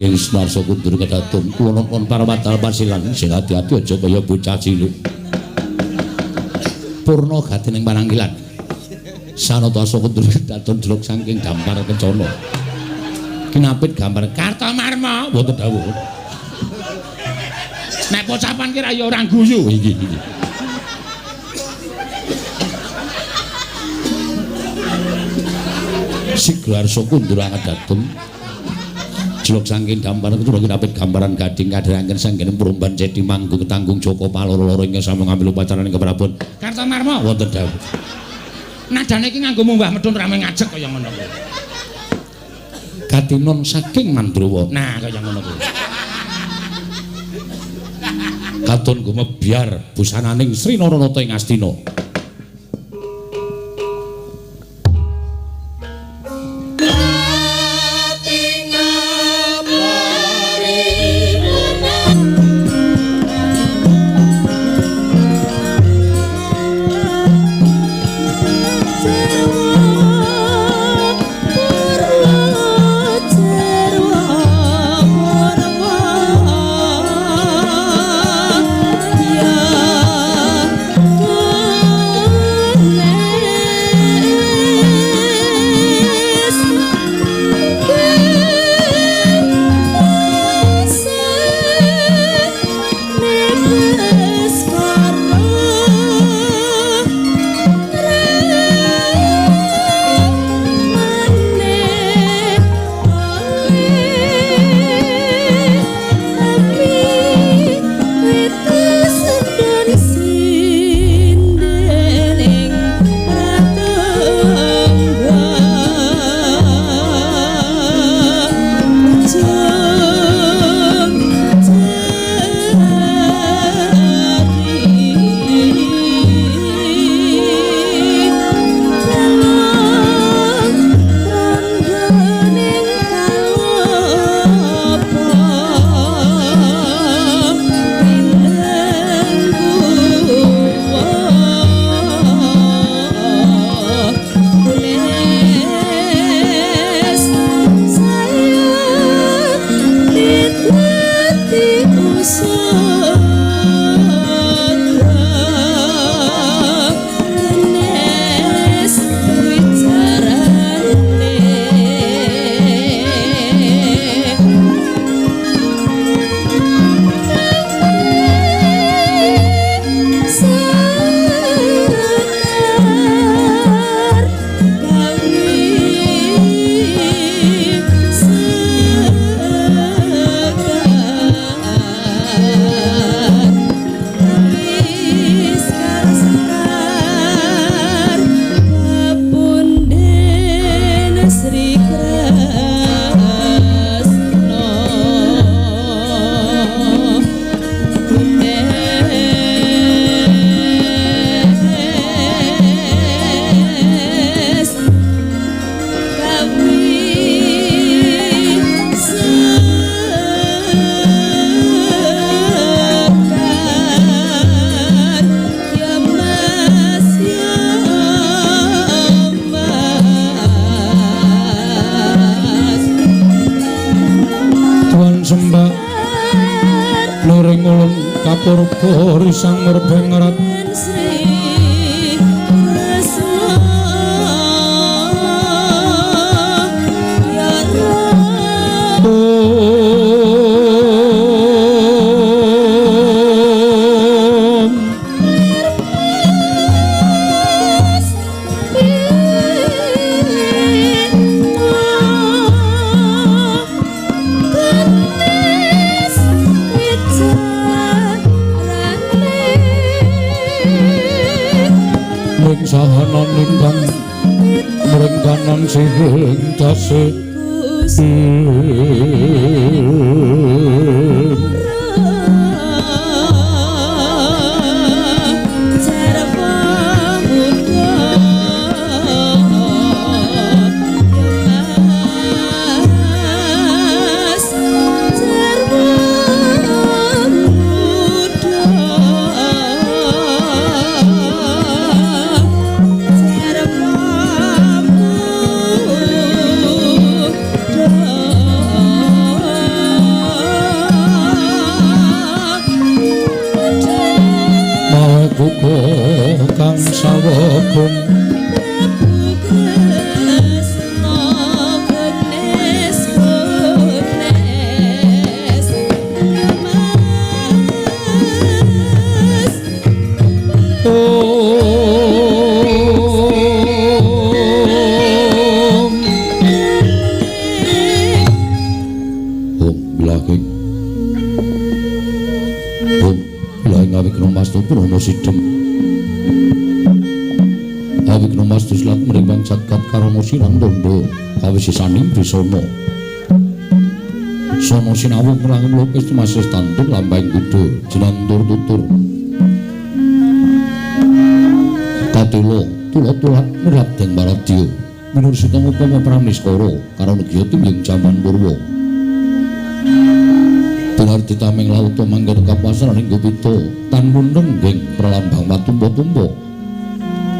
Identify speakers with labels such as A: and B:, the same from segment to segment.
A: Ing Smarsa kundur kedaton kula nuwun parwadal pasilan sing ati-ati aja kaya bocah cilik. Purna gatining pananggilan. Sanata asa kundur kedaton jeluk saking dampar kencana. Kinapit gambar Kartomarma wonten dawuh. Nek pocapan ki ra ya ora guyu iki iki. Sigarsa kundur angedaton jeluk saking dampar kencana kinapit gambaran gading kadheranken sanggening prumban ceti manggung tanggung Joko paloro-loro ingkang sampun ngambil upacarane keprabon Kartomarma wonten dawuh. Nadane iki nganggo munggah medhun rame ngajek kaya ngono kuwi. Katinon saking Mandrawa. Nah, kaya ngono kuwi. Katon gumebyar busananing Sri Naranata ing Astina.
B: Sang murbengrat sing dase
A: milahing Bung milahing awigna mastu purana sidem awigna mastu silat mrimbang jagat karana sirang tondo kawisisaning brisana sono sinawung ngrangin lukis tumasis tantun lambang kuda jinantur tutur katelo tulat-tulat muradeng baradya minur sitong upama pramiskara karana gya timyung jaman purwa pilar ditameng lauta mangger kapasaran ing gupita tan mundhengging pralambang matumpa-tumpa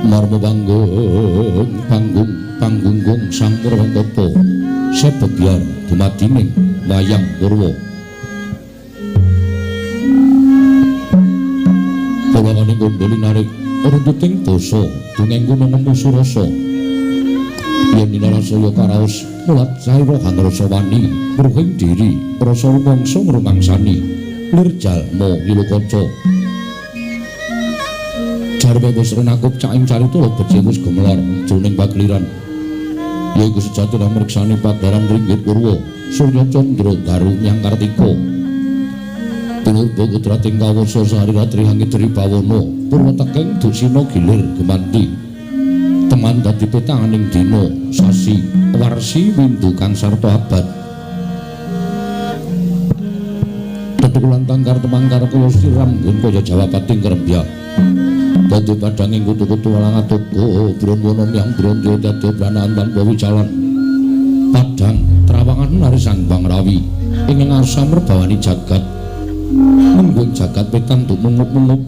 A: marma panggung panggung panggunggung sang purwantapa sebebyar dumadining wayang purwa polawane gondoli narik runtuting basa dongeng kuno nemu surasa yen dinarasaya karaos mulat saira hangrasa wani mruhing diri rasa rumangsa ngrumangsani lir jalma ngilukaca jarwe wis renakup caing carita becik wis gumelar jroning pakeliran yaiku sejatine mriksani padaran ringgit purwa surya candra daru nyang kartika pinurba kudrating kawasa sari ratri hangidri bawana purwa tekeng dusina gilir gemanti teman dadi petanganing dina sasi warsi windu kang sarta abad tetukulan tangkar temangkar kaya siram nggon kaya jawapating krembyak dadi padanging kutu-kutu walang atoko bronwono myang bronjo dadi branan tanpa wicalan padang trawangan nari sang Bang Rawi ing ngarsa merbawani jagat mungguing jagat wetan tumungup-mungup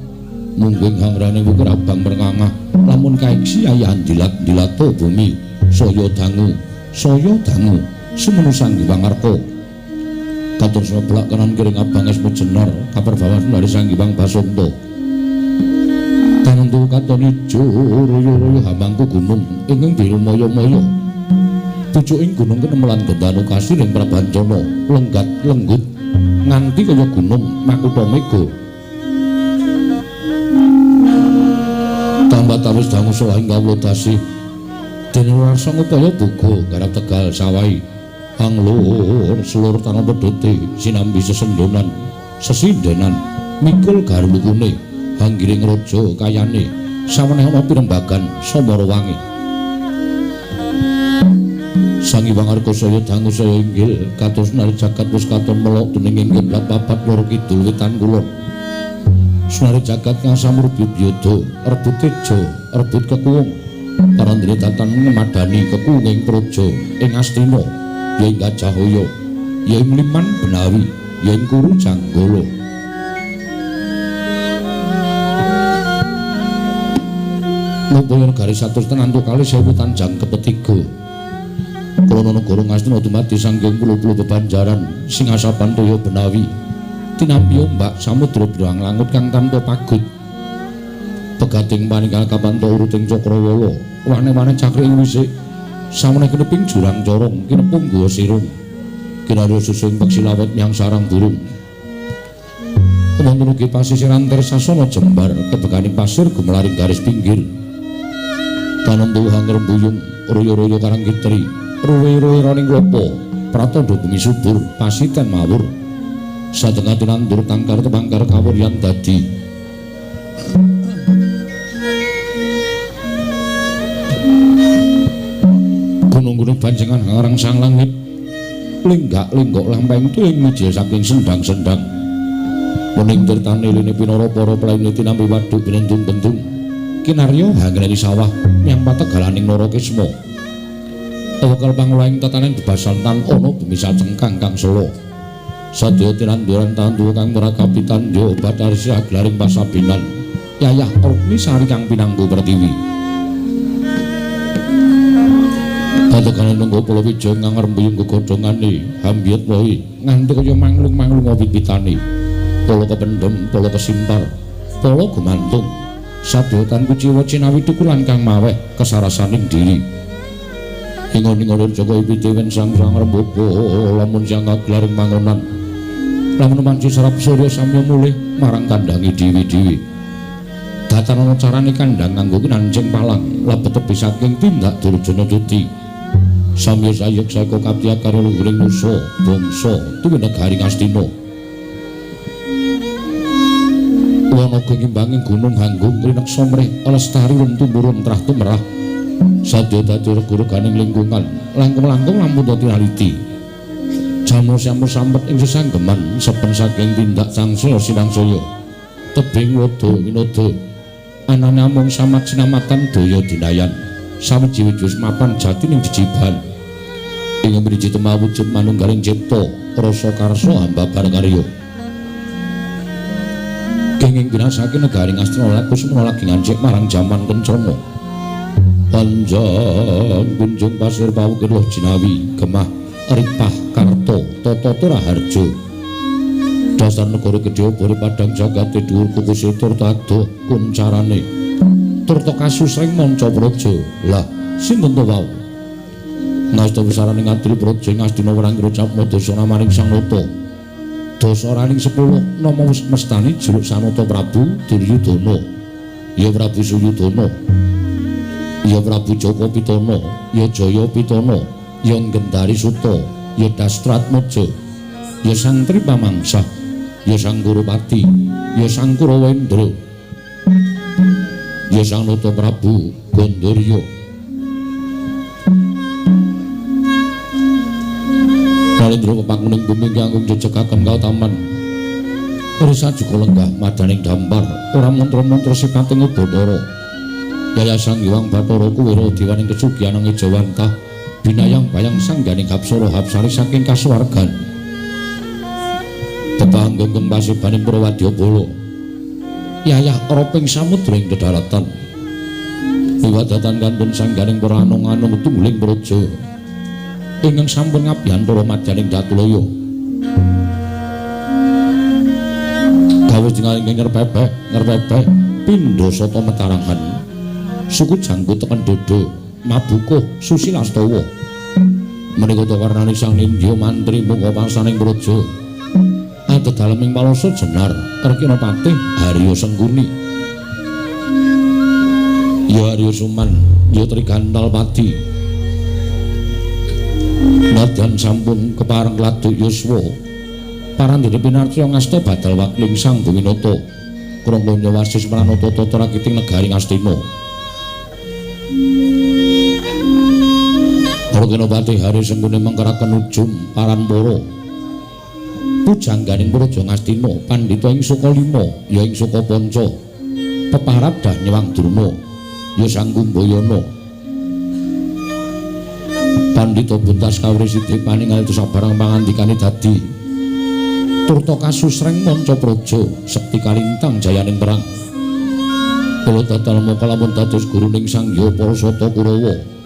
A: mungguing hangrane wukir abang merngangah lamun kaiksi ayahan dilat-dilato bumi saya dangu sumenu Sang Hyang Arka katur seblak kanan kiring abang es mejenar kaperbawan dari Sang Hyang Basanta tanentu katon ijo royo-royo hamangku gunung ingkang biru maya-maya pucuking gunung kenemelan gendanu kasiring prabancana lenggat lenggut nganti kaya gunung makutha mega tambah tawis dangu salahing kawula dasih dene rasa ngupaya buga garap tegal sawahi anglur selur tanah pedhote sinambi sesendonan sesindenan mikul garlukune hanggiring raja kayane saweneh ana pirembagan samara wangi Sang Hyang Arka saya dangu saya inggil kados nari jagat wis katon melok dening ing kiblat papat loro kidul wetan kulon sunari jagat kang samurbyut yudha rebut teja rebut kekuwung parandene datan ngemadani kekuwunging praja ing Astina ya ing Gajahaya ya ing Liman Benawi ya ing Kuru Janggala Napa garis 134,000 tanjang kepetiga krana negara Ngastina dumadi saking pulo-pulo bebanjaran sing asapan toya Benawi tinampi ombak samudra birang langut kang tanpa pagut pegating paninggal kapanto uruting cakrawala wane-wane cakri ing wisik saweneh kineping jurang corong kinepung guwa sirung kinarya susung peksi lawet nyang sarang burung wonten ugi pasisiran tersasana jembar kebekaning pasir gumelaring garis pinggir tanentu hangrembuyung royo-royo karang kitri ruwe-ruwe roning lopo pratandha bumi subur pasiten mawur satengah tinandur tangkar temangkar kawuryan dadi gunung-gunung banjengan ngarang sang langit lenggak-lenggok lampahing tuing mijil saking sendang-sendang wening tirtane line pinara para plaine tinampi waduk binentung-bentung kinarya hangreni sawah nyang pategalaning Narakisma tewekal pangulahing tatanan bebasan tan ana bumi sacengkang kang sela sadya tinanduran tandu kang merakapi tandya Bathari Aglaring pasabinan yayah Rukmi Sari kang pinangku pertiwi pategane nunggu Pulau Wijaya kang ngrembuyung gegodhongane hambyut wohe nganti kaya manglung-manglung wit-witane pala kependhem pala kesimpar pala gumantung sadya tan kuciwa cinawi tukulan kang maweh kesarasaning diri ingon-ingon Joko Ipitiwen sang sang rembuka lamun siang kagelaring mangonan lamun manci serap surya samya mulih marang kandangi dewi-dewi datan ana carane kandhang nganggo kinancing palang lebet tebi saking tindak durjana cuti Samya sayek saeka kaptiya karya luhuring nusa bangsa tuwin negari Ngastina. Wanaga ngimbanging gunung hanggung rineksa mrih lestari tumurun trah tumerah. Sadya dadi regu-reganing lingkungan langkung-langkung lampun tinaliti. Jamu sampun sampet ing sesanggeman sepen saking tindak tansaya sinangsaya. Tebing wada winada anane amung samat sinamatan daya dinayan. Sawiji-wiji mapan jatining jejiban. Ing mriji temah wujud manunggaling cipta rasa karsa hambabar karya. Kenging binasake negari Ngastina Kusuma lagi ngancik marang jaman kencana. Panjang kunjung pasir pawukir loh jinawi gemah ripah karto tata raharja. Dasar negara gedhe obore padang jagate dhuwur kukuse turta adoh kuncarane. Turta kasusreng manca praja. Lah sinten to wau? Ngasta besarane ngadri praja Ngastina werang ngucap madasana maring Sang Nata. Dasaraning 10 nama mestani juluk Sanata Prabu Duryudana. Ya Prabu Suyudana. Ya Prabu Jaka Pitana, ya Jaya Pitana, ya Gendari Suta, ya Dastratmaja, ya Sang Tripamangsa, ya Sang Gurupati, ya Sang Kurawendra, ya Sang Nata Prabu Gandharya. Nalendra pepanguning bumi ingkang jejegaken kautaman. Risa juga lenggah madaning dampar, ora mantra-mantra sipating Bathara. Yayasan Hyang Bathara Kuwera diwaning kesugihan ing Jawantah binayang bayang sangganing hapsara hapsari saking kasuwargan. Tepanggung pasibaning Purwadyabala. Yayah roping samudra ing dedaratan. Wiwadatan kantun sangganing para anung-anung tungguling praja. Ingkang sampun ngabiyantara madyaning Datulaya. Gawes tingal ingkang ngerpepeh pindha sata metarangan. Suku janggut teken dodo mabukuh susilastawa. Menika ta warnane sang nindya mantri mungka pasaning praja. Adedalem ing Palasa Jenar Kerkina Patih Harya Sengkuni. Ya Harya Suman, ya Trigantal Pati. Nadyan sampun kepareng laduk yuswa. Parandene pinarca ngasta badal wakling Sang Buminata. Krangga wasis pranata tata rakiting negari Ngastina. Kerkina Patih Harya Sengkuni mengkeraken ujung paranpara. Pujangganing Praja Ngastina pandhita ing Sukalima ya ing Sukapanca. Peparab dah nyewang Durna ya Sang Kumbayana. Pandhita buntas kawrih sidik paningal sabarang pangandikane dadi turta kasusreng manca praja sekti kalintang jayaning perang. Kula datal moko lamun dados guruning Sang Hyang Para Sata Kurawa.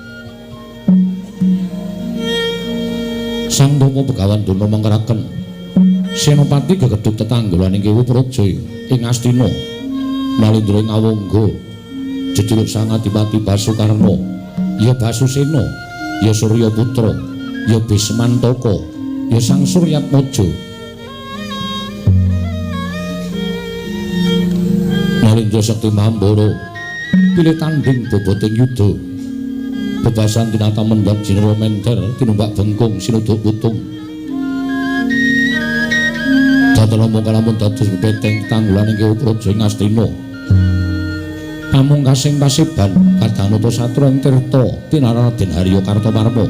A: Sang Dharma Begawan Durna mangkeraken senopati gegedhug tetanggulaning Kewu Praja ing Astina. Nalindra ing Awangga jejuluk Sang Adipati Basukarna, ya Basusena, ya Suryaputra, ya Bismantaka, ya Sang Suryatmaja. Nalindra Sekti Mambara pilih tanding boboting yuda. Bebasan tinata mendhat jinera menter tinumbak bengkung sinuduk putung. Datal mongko lamun dados peteng tanggulaning Kewu Praja ing Astina. Pamungkasing paseban kadanata satra ing tirta tinara Raden Harya Kartamarma.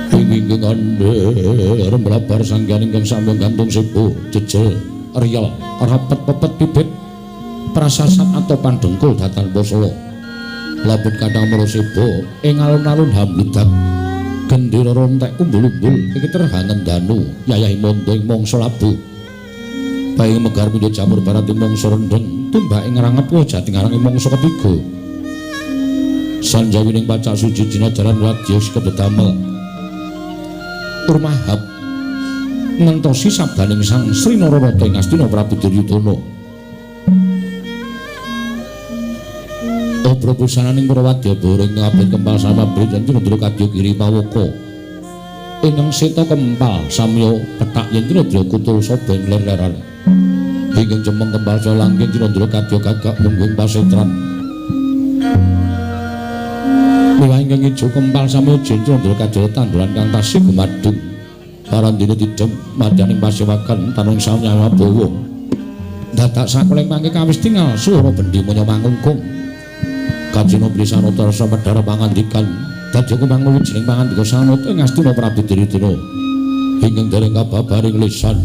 A: Ing ingkang andher mlabar sangganing ingkang sampun gantung sebo jejel riyel rapet pepet bibit prasasat atau pandengkul datan posala. Labet kadang mara sebo ing alun-alun hambludak gendera rontek umbul-umbul iki terhangen danu yayahi mondo ing mangsa labuh. Bayi megar pindha jamur barat ing mangsa rendheng tumbak ing ngrangep jati ngarang ing mangsa ketiga. Sanjawining pacak suci jinajaran wadya sekedamel Urmahab ngentosi sabdaning Sang Sri Nararata ing Astina Prabu Duryudana. Obro busananing para wadyabara ing kabeh kempal samabri yen tinundra kadya kiri pawaka. Ingkang seta kempal samya pethak yen tinundra kutul saba ing ler-leran. Ingkang cemeng kempal saya langgeng tinundra kadya gagak mungguing pasetran. Miwah ingkang ijo kempal sami candra kadosta tanduran kang tasih gumadung. Parandene tidhem madyaning pasewakan tanung samyawa bawa. Dadak sakuling mangke kawis tingal swara bendi maya mangungkung. Kajina bli sanata rasa medhar pangandikan. Dadi kumangu wijining pangandika sanata ing Astina Prabu Duryudana. Ingkang dereng kababaring lisan.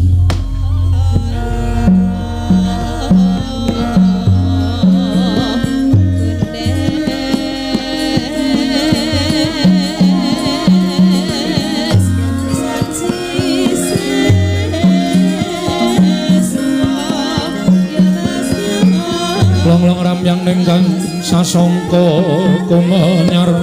B: Long-long ramyang ning kang sasongko kumenyar.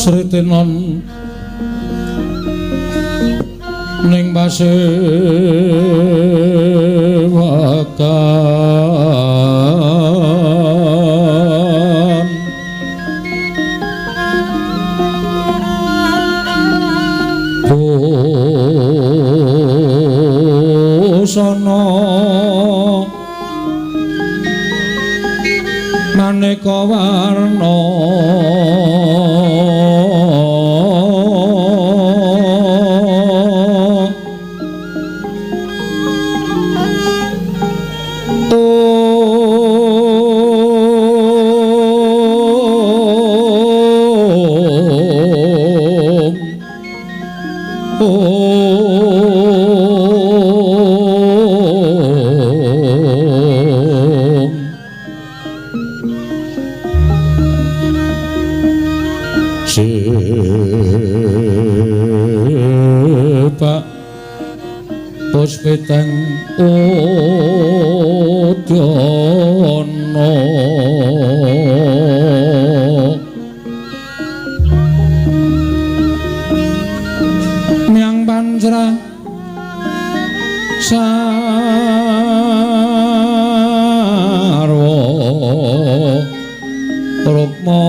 B: Sritenon ning pasewakan busana maneka warna Sepak puspiteng udana miang pancra sarwa rukma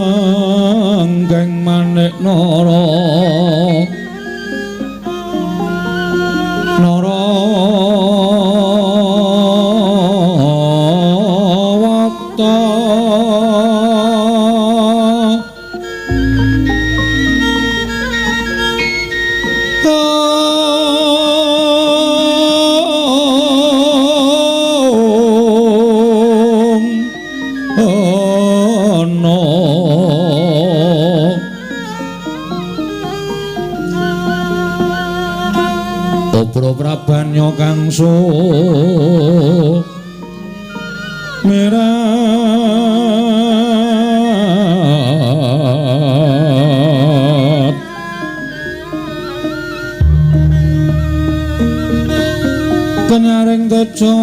B: ranggeng manik nara nara wakta ana Obro prabanya kangsu mirat kenyaring teja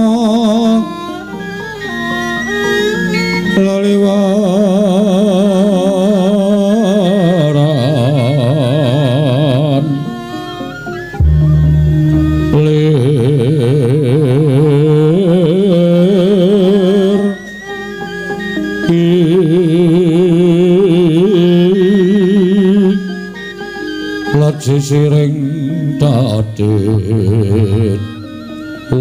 B: leliwaran lir Laji siring dadit Om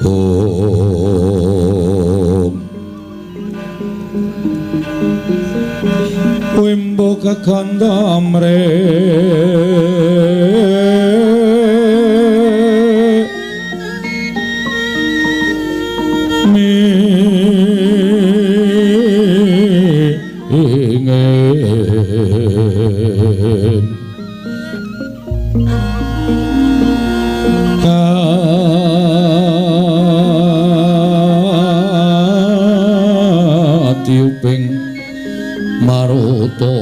B: Om Wimbo kekandamre Mingin Katiuping maruta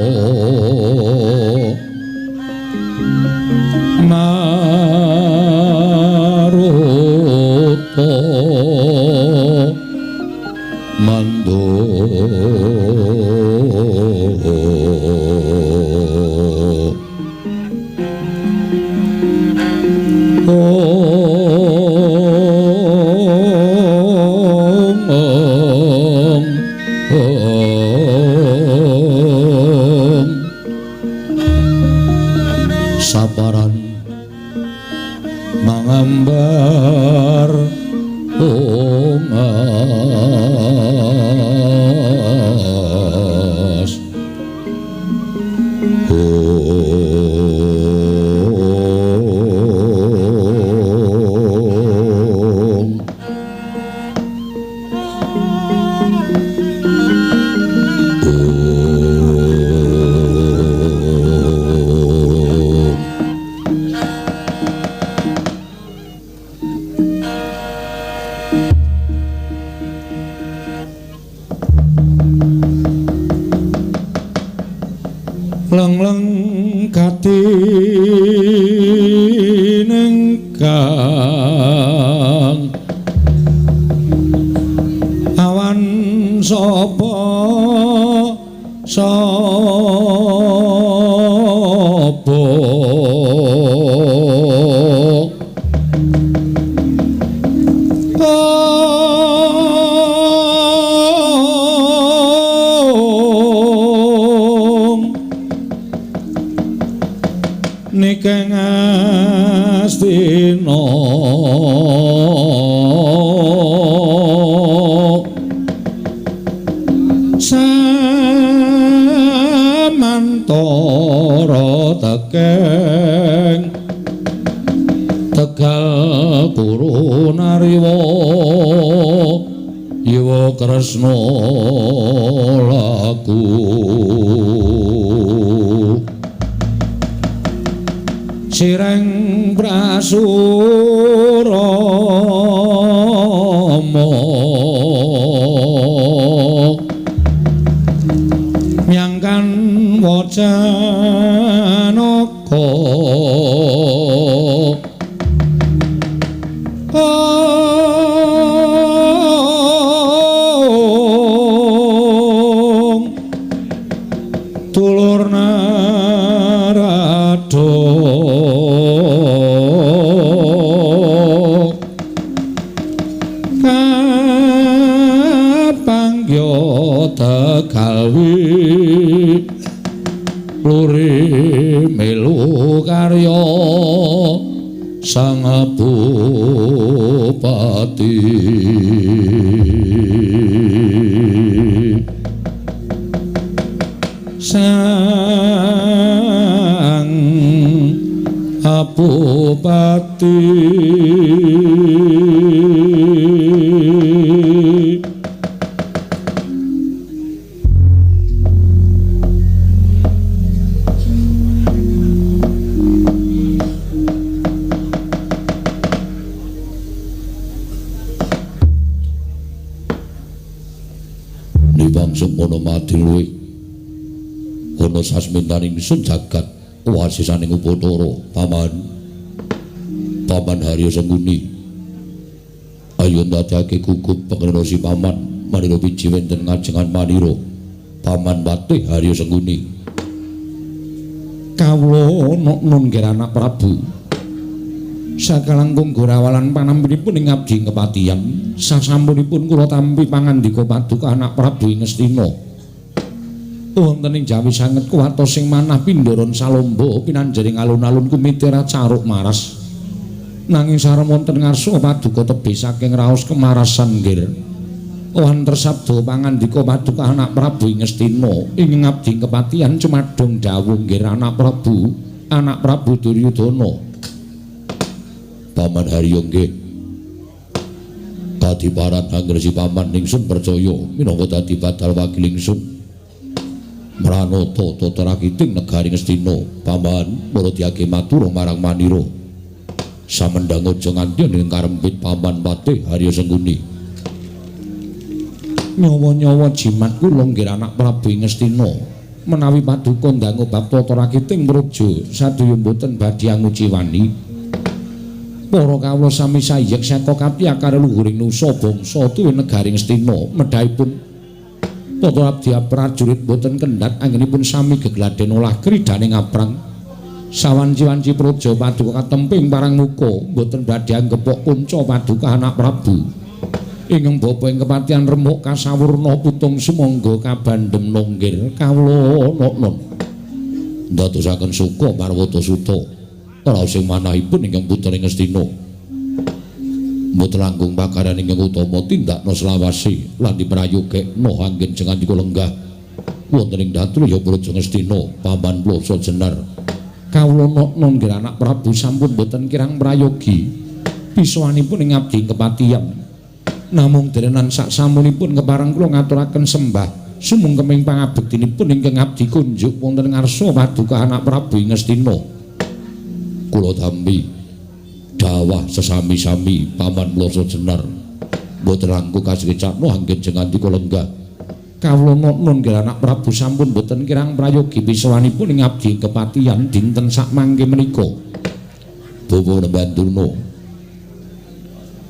B: maruta mando Om Om Om Saparan mangambar ungas. Lengleng katinengkang awan sapa sapa Nikeng Astina samantara tekeng Tegal Kuru Nariwa Iwa Kresna laku Sireng Prasurama nyangkan wacanaka ong tulur narada kapangya Tegalwi luri melu karya sang bupati sang bupati.
A: Sukmono madilwi ana sasmintaning ingsun jagat wasisaning Upatara paman paman Harya Sengkuni ayo ndadekake gugup pangrena si paman manira wiji wonten ngajengan manira paman Patih Harya Sengkuni.
B: Kawula nok-nun nggih anak Prabu sakalangkung gorawalan panampinipun ing abdi kepatihan sasampunipun kula tampi pangandika paduka anak Prabu ing Ngastina wonten ing jawi sanget kuwatos sing manah pindharan salomba pinanjaring alun-alun kumitira caruk maras nanging sareng wonten ngarsa paduka tebih saking raos kemarasan nggih wanter sabda pangandika paduka anak Prabu ing Ngastina ing abdi kepatihan cumadong dawuh nggih anak Prabu Duryudana.
A: Paman Harya nggih kadiparan angresi paman ingsun percaya minangka dadi badal wakil ingsun mranata tata rakiting negari Ngastina. Paman muradiake matur marang manira samendang aja nganti ning karempit paman Patih Harya Sengkuni.
B: Nyawa-nyawa jimat kula nggih anak Prabu ing Ngastina menawi paduka ndangu bab tata rakiting praja sadaya mboten badhe anguciwani. Para kawula sami sayek saka kapiyakare luhuring nusa bangsa tuwin negari Ngastina medhahipun tata abdi prajurit boten kendhat anggenipun sami gegladen olah kridane ngaprang sawanci-wanci praja paduka katemping parang muka boten badhe anggepok kunca paduka anak Prabu ingkang bapa ing kepatihan remuk kasawurna putung sumangga kabandhem nonggir kawula nok-non
A: ndadosaken suka parwata suta raos sing manahipun ingkang putri Ngastina mboten langkung pakaran ingkang utama tindakna selawase lan diprayogekna anggen jengandika lenggah wonten ing Datulya Praja Ngastina paman Plasa Jenar.
B: Kawula nok-non nggih anak Prabu sampun boten kirang prayogi pisuwanipun ing abdi kepatihan namung derenan sak samunipun kepareng kula ngaturaken sembah sumungkeming pangabektinipun ingkang abdi kunjuk wonten ngarsa paduka anak Prabu ing Ngastina.
A: Kula tampi dawah sesami-sami paman Plasa Jenar mboten langkung kasekecakna anggen jengandika lenggah.
B: Kawula nun nggih anak Prabu sampun boten kirang prayogi pisawanipun ing abdi kepatihan dinten sakmangke menika. Bapak Panembahan Durna.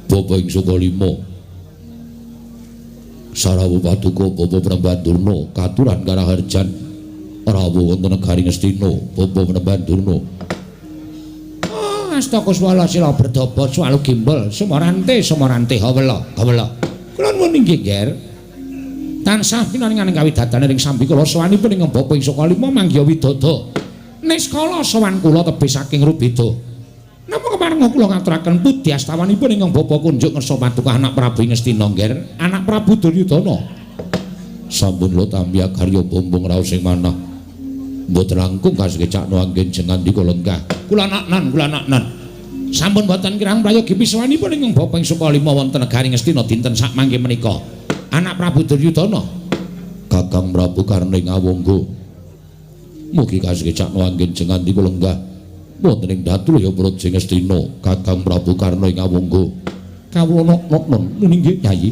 B: Bapak ing Sukalima. Sarawuh paduka Bapak Panembahan Durna katuran karaharjan rawuh wonten negari Ngastina Bapak Panembahan Durna.
A: Asta kuswala sila berdaba swalu gimbal sumorante sumorante hawela hawela. Kula nuwun inggih, Ger. Tansah pinaringan kawidadane ring sambikala sowanipun ing Bapak ing Sukalima manggiha widodo. Niskala sowan kula tebih saking rubeda. Napa kepareng kula ngaturaken pudhi astawanipun ingkang Bapak kunjuk ngersa paduka anak Prabu Ngastina, Nger, anak Prabu Duryudana.
B: Sampun lo tampi karya bombong raos sing manah. Mboten langkung kasegecakno anggen jengandika lenggah.
A: Kula naknan, kula naknan. Sampun boten kirang prayogi pisawanipun ingkang Bapak ing Sukalima wonten negari Ngastina dinten sakmangke menika. Anak Prabu Duryudana.
B: Kakang Prabu Karna ing Awangga. Mugi kasegecakno anggen jengandika lenggah. Wonten ing Datulaya Praja Ngastina, Kakang Prabu Karna ing Awangga.
A: Kawula nok-nok nun inggih, Yayi.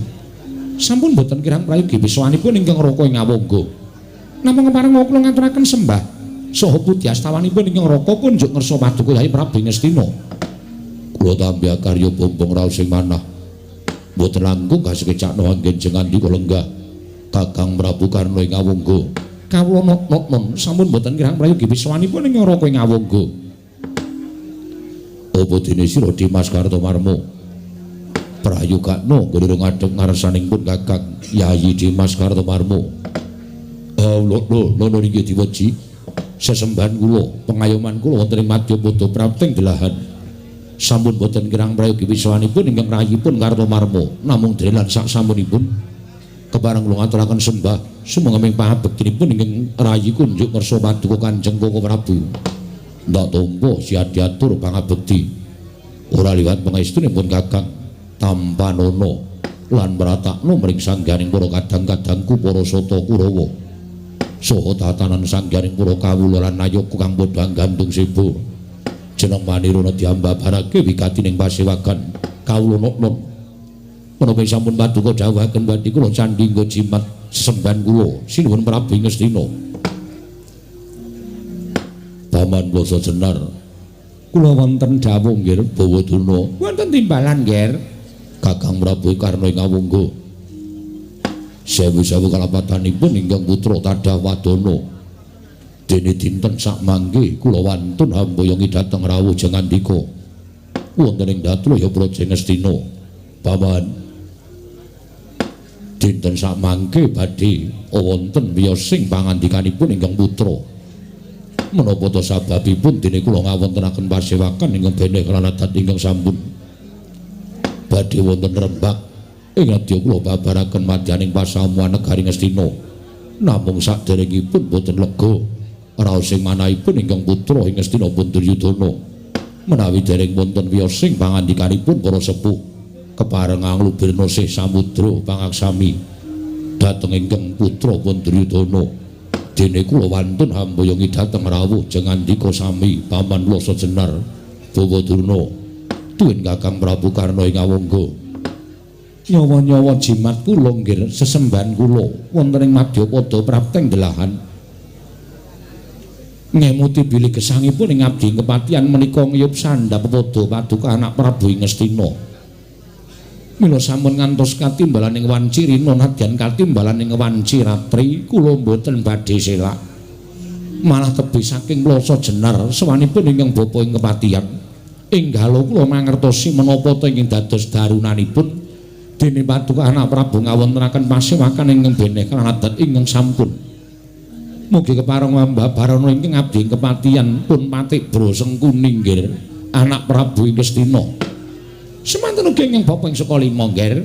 A: Sampun boten kirang prayogi pisawanipun ingkang Raka ing Awangga. Namung kepareng kula ngaturaken sembah saha pudhi astawanipun ingkang Raka kunjuk ngersa paduka Yayi Prabu Ngastina.
B: Kula tampi karya bombong raos sing manah. Mboten langkung kasegecakno anggen jengandika lenggah. Kakang Prabu Karna ing Awangga.
A: Kawula nok-nok nun sampun boten kirang prayogi pisawanipun ingkang Raka ing Awangga.
B: Apa dene sira Dimas Kartomarma? Prayogakno nggone ngadhep ngarsaning pun Kakang Yayi Dimas Kartomarma. Lho lho niki diweji
A: sesembahan kula, pengayoman kula wonten ing Madyapada prapting delahan. Sampun boten kirang prayogi pisawanipun ingkang rayipun Kartomarma, namung drelan sak sampunipun kepareng kula ngaturaken sembah sumangga ing pangabektinipun ingkang rayi kunjuk ngersa paduka Kanjeng Koko Prabu.
B: Ndak tampa siadiatur pangabekti. Ora liwat pangestunipun Kakang tampanana lan mratakno mring sangganing para kadang-kadangku para sata Kurawa. Saha tatanan sangganing para kawula lan nayoka kang padha gandung seba. Jeneng manirana diambabarake wigatining pasewagan kawula nok-nok.
A: Menapa sampun paduka dawuhaken badhe kula candhi nggo jimat sesembahan kula sinuwun Prabu Ngastina.
B: Paman Basa Jenar,
A: kula wonten dawuh nggih
B: Bawa Durna.
A: Wonten timbalan nggih.
B: Kakang Prabu Karna ing Awangga. Sewu-sewu kalapatanipun ingkang putra tadah wadana. Dene dinten sakmangke kula wantun hamboyongi dhateng rawuh jengandika. Wonten ing Datraya Praja Ngastina. Paman, dinten sakmangke badhe wonten wiyosing pangandikanipun ingkang putra. Menapa ta sababipun dene kula ngawontenaken pasewakan ingkang beneh lan adat ingkang sampun badhe wonten rembak ing adya kula babaraken madyaning pasamuan negari Ngastina. Namung saderengipun boten lega raos sing manahipun ingkang putra ing Ngastina pun Duryudana. Menawi dereng wonten wiyosing pangandikanipun para sepuh kepareng anglubirna sih samudra pangaksami dhateng ingkang putra pun Duryudana. Dene kula wantun hamboyongi dhateng rawuh jengandika sami Paman Lasa Jenar Bawa Durna tuwin Kakang Prabu Karna ing Awangga.
A: Nyawa-nyawa jimat kula nggih sesembahan kula wonten ing Madyapada prapteng delahan. Ngemuti bilih gesangipun ing abdi kepatihan menika ngiyup sandhap pepadha paduka anak Prabu Ngastina. Mila sampun ngantos katimbalan ing wanci rina nadyan katimbalan ing wanci ratri kula mboten badhe selak. Malah tebih saking Lasa Jenar sowanipun ingkang bapa ing kepatihan. Enggalo kula mangertosi menapa ta ingkang dados darunanipun dene paduka anak Prabu ngawontenaken pasewakan ingkang beneh lan adat ingkang sampun. Mugi kepareng mambabarana ingkang abdi kepatihan pun patik broseng kuning nggih anak Prabu ing Ngastina. Semanten ugi ingkang bapa ing Sukalima nggih.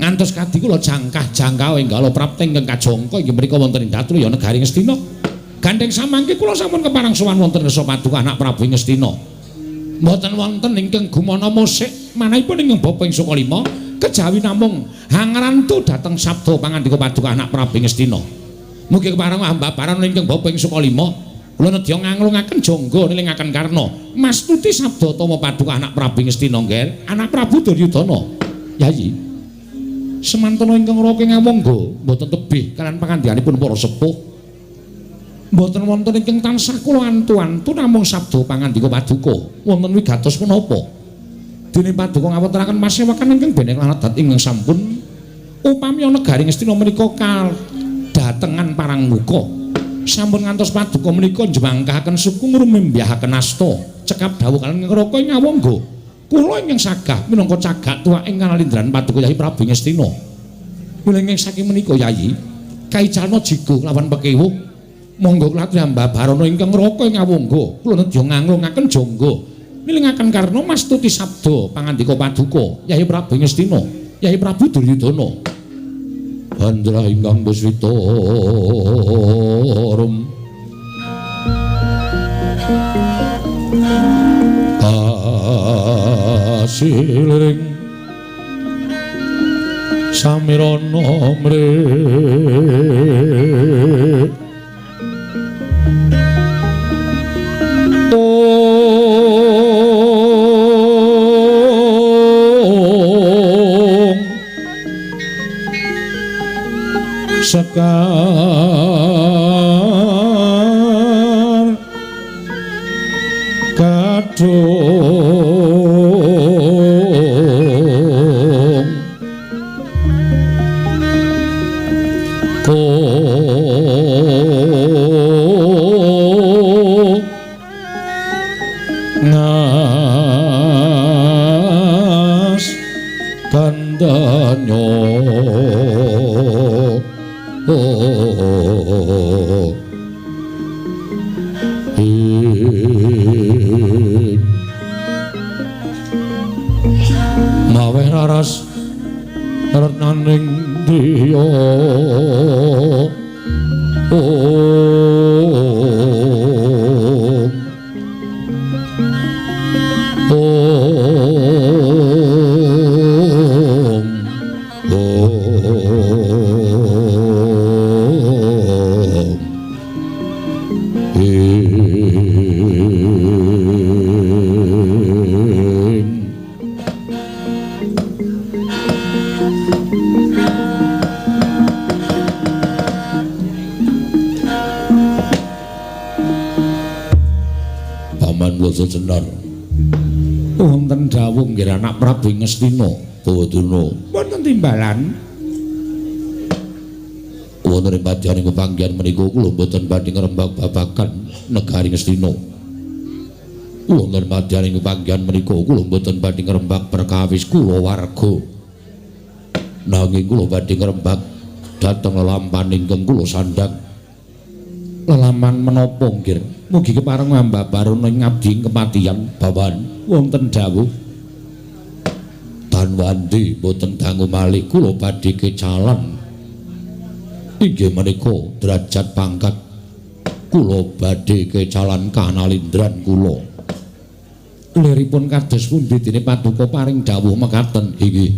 A: Ngantos kadi kula jangkah-jangkah enggalo prapte ingkang kajangka inggih mriku wonten ing Datulaya negari Ngastina. Gandheng samangke kula sampun kepareng sowan wonten ngersa paduka anak Prabu ing Ngastina. Mboten wonten ingkang gumana musik manahipun ingkang bapa ing Sukalima kejawi namung hangrantu dhateng sabda pangandika paduka anak Prabu ing Ngastina. Mugi kepareng ambabaran ingkang bapa ing Sukalima kula nedya nganglungaken jangga nilingaken karna mastuti sabda tama paduka anak Prabu Ngastina nggih anak Prabu Duryudana. Yayi. Semantana ingkang raka ngawangga mboten tebih kalian pangandikanipun para sepuh. Mboten wonten ingkang tansah kula antu-antu namung sabda pangandika paduka. Wonten wigatos menapa? Dene paduka ngawontenaken pasewakan ingkang beneng lan adat ingkang sampun upami negari Ngastina menika kadatengan parang muka. Sampun ngantos paduka menika njemangkahaken suku ngrumembyahaken asta. Cekap dawuh kalian raka ing ngawangga. Kula ingkang sagah minangka cagak tuwa ing kanalindran paduka Yayi Prabu Ngastina. Mila ingkang saking menika Yayi kaicalna jigo lawan pekewuh. Monggo kula Ambabarana ingkang raka ing awangga. Kula nedya nganglungaken jangga nilingaken karna mastuti sabda pangandika paduka Yayi Prabu Ngastina, Yayi Prabu Duryudana. Bandra ingkang puswita rum asiling samirana mrih ong sekar kadung ngas kandanyo maweh raras retnaning driya om om om ing Paman Wasa Jenar wonten dawuh nggih anak Prabu Ngastina Bawadana
B: wonten timbalan
A: wonten ing padyaning pepanggihan menika kula mboten badhe ngrembak babagan negari Ngastina. Wonten padyaning pepanggihan menika kula mboten badhe ngrembak perkawis kulawarga. Nanging kula badhe ngrembak dhateng lelampan ingkang kula sandhang. Lelaman menapa nggih? Mugi kepareng Ambabarana ing ngabdi ing kepatihan bawan wonten dawuh Tanwandi mboten dangu malih kula badhe kecalan inggih menika derajat pangkat kula badhe kecalan kanalindran kula. Liripun kados pundi dene paduka paring dawuh mekaten inggih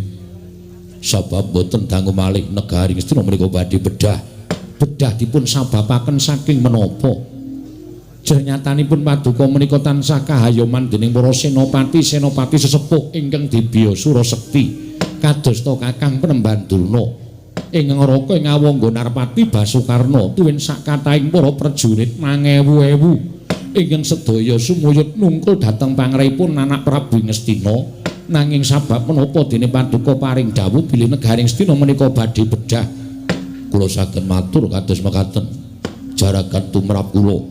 A: sabab mboten dangu malih negari Ngastina menika badhe bedah. Bedah dipun sababaken saking menapa? Jernyatanipun paduka menika tansah kahayoman dening para senopati-senopati sesepuh ingkang dibya Surasekti kadosta Kakang Penemban Durna ing ngraka ing awangga Narpati Basukarna tuwin sakathahing para prajurit mangewu-ewu ingkang sedaya sumuyut nungkul dhateng pangripun anak Prabu Ngastina. Nanging sabab menapa dene paduka paring dawuh bilih negari Ngastina menika badhe bedah? Kula saged matur kados mekaten jaragan tumrap kula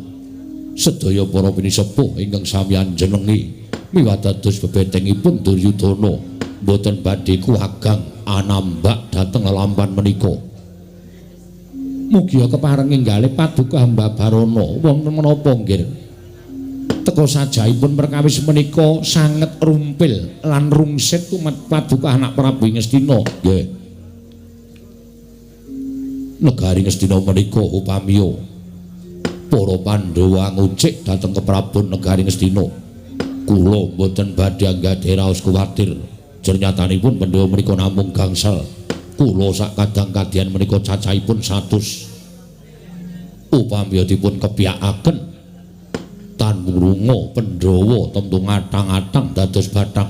A: sedaya para pinisepuh ingkang sami anjenengi miwah dados bebetengipun Duryudana mboten badhe kuwagang anambak dhateng lelampan menika. Mugia kepareng enggalih paduka Ambabarana wonten menapa nggih? Teka sajaipun perkawis menika sanget rumpil lan rungsit tumat paduka anak Prabu Ngastina. Nggih. Negari Ngastina menika upamiya para Pandhawa ngucik dhateng keprabon negari Ngastina. Kula mboten badhe anggadhahi raos kuwatir. Jernyatanipun Pandhawa menika namung gangsal. Kula sak kadang kadian menika cacahipun 100. Upamiya dipun kepyakaken tan wurunga Pandhawa tentu ngatang-atang dados bathang.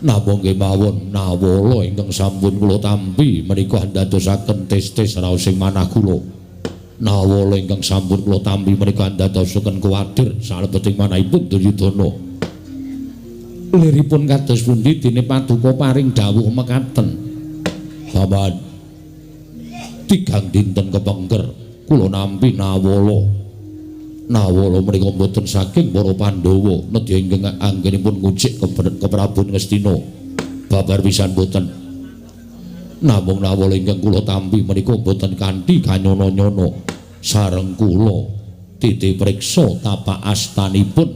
A: Namung kemawon nawala ingkang sampun kula tampi menika andadosaken tes-tes raosing manah kula. Nawala ingkang sampun kula tampi menika andadosaken kuwatir salebeting manahipun Duryudana. Liripun kados pundi dene paduka paring dawuh mekaten? Paman, tigang dinten kepengker kula nampi nawala. Nawala menika mboten saking para Pandhawa nedya ingkang anggenipun ngucik ke Prabu Ngastina. Babar pisan mboten. Namung nawala ingkang kula tampi menika mboten kanthi kanyono-nyono. Sareng kula titi priksa tapak astanipun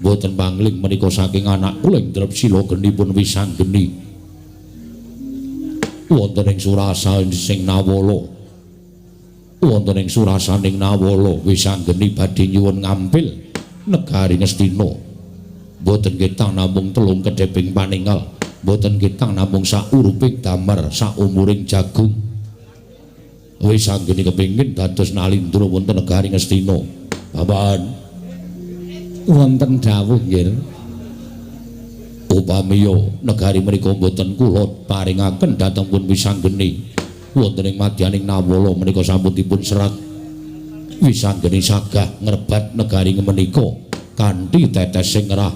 A: mboten pangling menika saking anak kula ing Drepsila genipun Wisanggeni. Wonten ing surasa sing nawala. Wonten ing surasaning nawala Wisanggeni badhe nyuwun ngampil negari Ngastina. Mboten ketang namung telung kedheping paningal, mboten ketang namung sauruping damar saumuring jagung. Wisanggeni kepingin dados nalindra wonten negari Ngastina. Paman,
B: wonten dawuh nggih.
A: Upamiya negari menika mboten kula paringaken dhateng pun Wisanggeni, wonten ing madyaning nawala menika sampun dipun serat Wisanggeni sagah ngrebat negari menika kanthi tetes sing ngerah,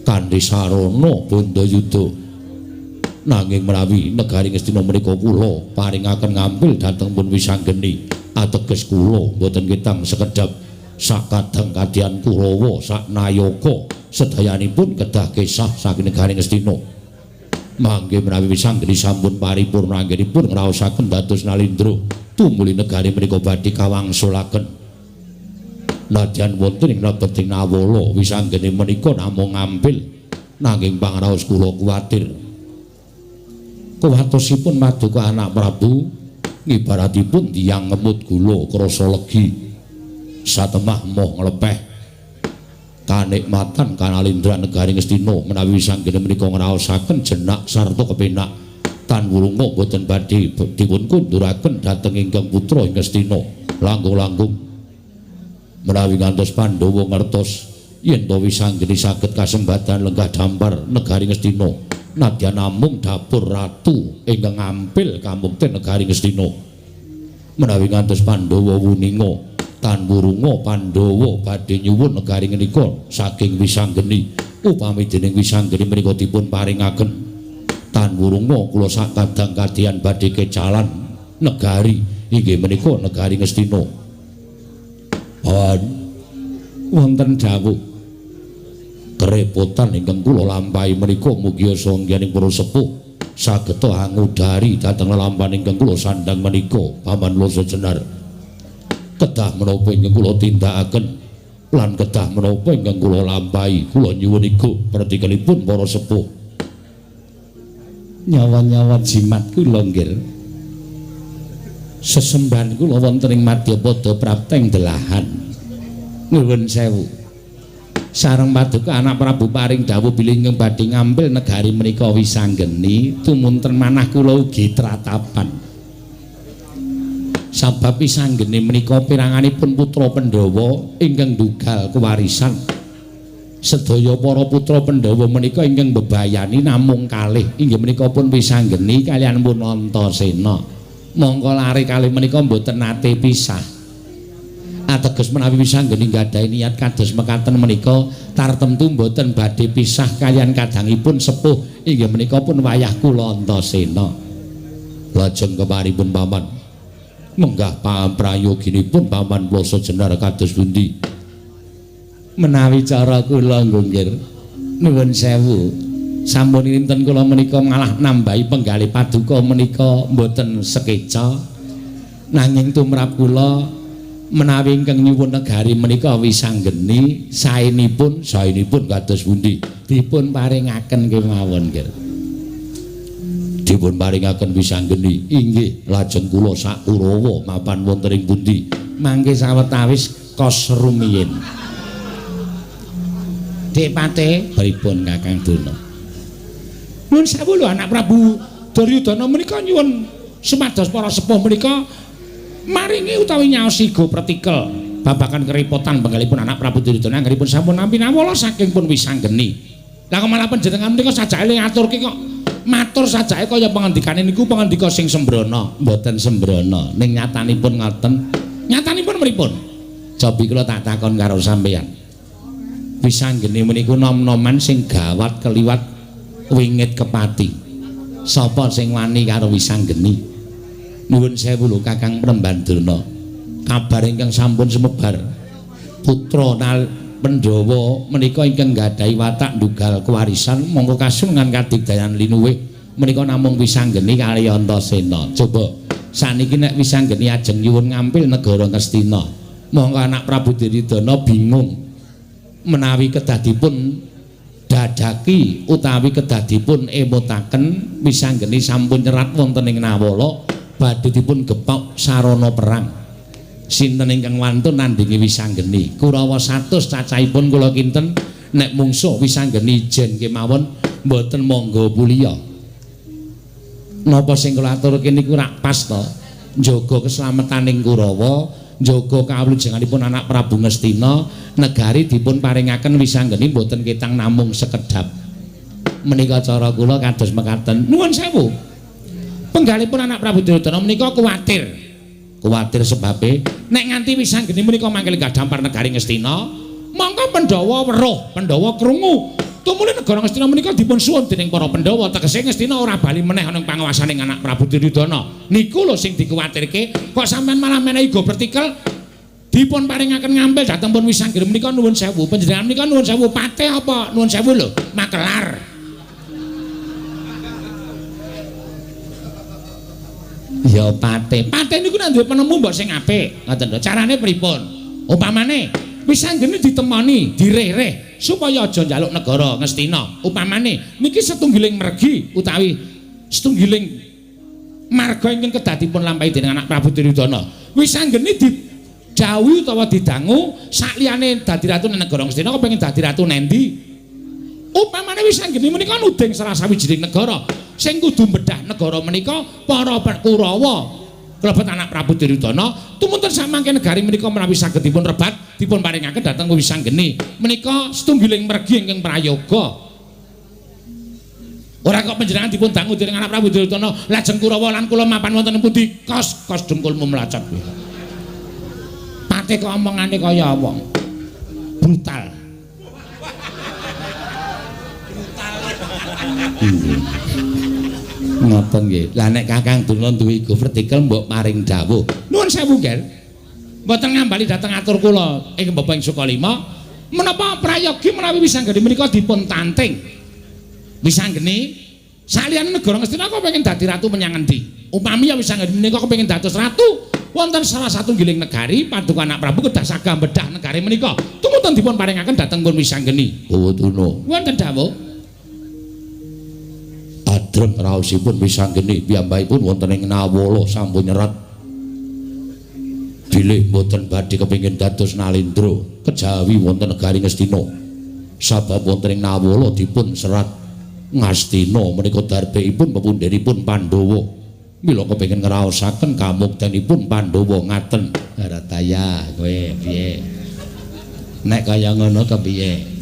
A: kanthi sarana bandayuda. Nanging menawi negari Ngastina menika kula paringaken ngampil dhateng pun Wisanggeni, ateges kula mboten ketang sekedhap sakadang kadyan Kurawa saknayaka sedayanipun kedah kesah saking negari Ngastina. Mangke menawi Wisanggeni sampun paripurna anggenipun ngraosaken dados nalindra, tumuli negari menika badhe kawangsulaken. Nadyan wonten ing lebeting nawala Wisanggeni menika namung ngampil, nanging pangraos kula kuwatir. Kuwatosipun paduka anak Prabu ngibaratipun tiyang ngemut gula krasa legi, satemah moh nglepeh. Kanikmatan kanalindra negari Ngastina menawi Wisanggeni menika ngraosaken jenak sarta kepenak tan wurunga boten badhe dipun kunduraken dhateng ingkang putra ing Ngastina. Langkung-langkung menawi ngantos Pandhawa ngertos yen to Wisanggeni saged kasembadan lenggah dampar negari Ngastina, nadyan namung dapur ratu ingkang ngampil kamukten negari Ngastina. Menawi ngantos Pandhawa wuninga tan wurunga Pandhawa badhe nyuwun negari menika saking Wisanggeni, upami dening Wisanggeni menika dipun paringaken tan wurunga kula sakadang kadyan badhe kecalan negari inggih menika negari Ngastina.
B: Wonten dawuh
A: kerepotan ingkang kula lampahi menika mugi sangyaning para sepuh sageta angudari dhateng lelampahan ingkang kula sandhang menika. Paman Loso Jenar, kedah menapa ingkang kula tindakaken lan kedah menapa ingkang kula lampahi, kula nyuwun iku pertikelipun para sepuh.
B: Nyawa-nyawa jimat kula nggih. Sesembahan kula wonten ing madyapada prapteng delahan. Nuwun sewu. Sareng paduka anak Prabu paring dawuh bilih ingkang badhe ngambil negari menika Wisanggeni, tumunten manah kula ugi tratapan. Sabab Wisanggeni menika piranganipun putra Pandhawa ingkang dugal kewarisan. Sedaya para putra Pandhawa menika ingkang mbebayani namung kalih, inggih menika pun Wisanggeni kaliyan pun Antasena. Mongko lare kalih menika mboten nate pisah. Ateges menawi Wisanggeni nggadahi niat kados mekaten menika tartemtu mboten badhe pisah kaliyan kadangipun sepuh, inggih menika pun wayah kula Antasena.
A: Lajeng keparipun paman, menggah prayoginipun paman Ploso Jenar kados pundi?
B: Menawi cara kula nggih, nuwun sewu, sampun dinten kula menika malah nambahi penggalih paduka menika mboten sekeca. Nanging tumrap kula menawi ingkang nyuwun negari menika Wisanggeni, saenipun
A: saenipun kados pundi?
B: Dipun paringaken kemawon nggih.
A: Dipun paringaken Wisanggeni. Inggih, lajeng kula sak Kurawa mapan wonten ing pundi?
B: Mangke sawetawis kos rumiyin. Dik Pate, pripun Kakang Dona? Nuwun sewu lho anak Prabu Duryudana menika nyuwun supados para sepuh menika maringi utawi nyaosi go pretikel babagan kerepotan penggalipun anak Prabu Duryudana anggenipun sampun nampi nawala saking pun Wisanggeni.
A: Lah kok malah panjenengan menika sajake ngaturke kok matur sajake kaya pangendikane niku pangandika sing sembrono. Mboten sembrono, ning nyatanipun ngoten. Nyatanipun pripun? Cobi kula tak takon karo sampeyan. Wisanggeni meniku nom-noman sing gawat keliwat wingit kepati. Sapa sing wani karo Wisanggeni? Nuwun sewu lho Kakang Prembandurna. Kabar ingkang sampun sumebar putra Pandhawa menika ingkang nggadahi watak ndugal kewarisan mongko kasungan kadigdayan linuwih menika namung Wisanggeni kali Antasena. Coba saniki nek Wisanggeni ajeng nyuwun ngampil negara Ngastina, mongko anak Prabu Duryudana bingung menawi kedah dipun dadaki utawi kedah dipun emutaken Wisanggeni sampun nyerat wonten ing Nawala badhe dipun gepok sarana perang. Sinten ingkang wantun nandhingi Wisanggeni? Kurawa 100 cacahipun kula kinten nek mungsuh Wisanggeni ijen kemawon mboten mangga puliya. Napa sing kula aturke niku rak pas to? Njaga keselametaning Kurawa, njaga kawulujenganipun anak Prabu Ngastina, negari dipun paringaken Wisanggeni mboten ketang namung sekedhap. Menika cara kula kados mekaten. Nuwun sewu. Penggalipun anak Prabu Duryudana menika kuwatir. Kuwatir sebabe nek nganti Wisanggeni menika mangkel gadampar negari Ngastina, mongko Pandhawa weruh, Pandhawa krungu. Tumuli negara Ngastina menika dipun suwun dening para Pandhawa, tegese Ngastina ora bali meneh ana ing panguwasaning anak Prabu Duryudana. Niku lho sing dikuwatirke, kok sampean malah menehi go pertikel dipun paringaken ngampil dhateng pun Wisanggeni menika nuwun sewu. Panjenengan menika nuwun sewu patih apa nuwun sewu lho makelar. Ya patih. Patih niku nek duwe penemu mbok sing apik. Ngoten lho. Carane pripun? Upamane Wisanggeni ditemoni, direh-reh supaya aja njaluk negara Ngastina. Upamane niki setunggiling mergi utawi setunggiling marga ingkang kedah dipun lampahi dening anak Prabu Duryudana. Wisanggeni didhawuhi utawa didangu sakliyane dadi ratu ning negara Ngastina kepengin dadi ratu nendi? Upamane Wisanggeni menika nuding salah sawijining negara sing kudu mbedhah negara menika para Kurawa klebet anak Prabu Duryudana tumunten samangke negari menika menawi saged dipun rebat dipun paringaken dhateng Wisanggeni menika setunggiling mergi ingkang prayoga. Ora kok panjenengan dipun dangu dening anak Prabu Duryudana lajeng Kurawa lan kula mapan wonten pundi? Kos kos dengkulmu mlacot kuwi. Pate kok omongane kaya wong brutal. Ngoten nggih. Lah nek Kakang Durna duwe go vertikel mbok paring dawuh. Nuwun sewu, Ger. Mboten ngambali dhateng atur kula ing Bapak ing Sukalima. Menapa prayogi menawi Wisanggeni menika dipun tanting? Wisanggeni saliyane negara Ngastina kok pengen dadi ratu menyang endi? Upami ya Wisanggeni menika kepengin dados ratu wonten salah satunggiling negari paduka anak Prabu kedah sagah bedah negari menika. Tumuntun dipun paringaken dhateng pun Wisanggeni. Bawa. Wonten dawuh.
B: Adreng raosipun Wisanggeni piyambakipun wonten ing Nawala sampun nyerat bilih mboten badhe kepengin dados Nalendra kejawi wonten negari Ngastina. Sabab wonten ing Nawala dipun serat Ngastina menika darbeipun pepundhenipun Pandhawa. Mila kepengin ngraosaken kamuktenipun Pandhawa ngaten.
A: Rataya kowe piye? Nek kaya ngono kepiye?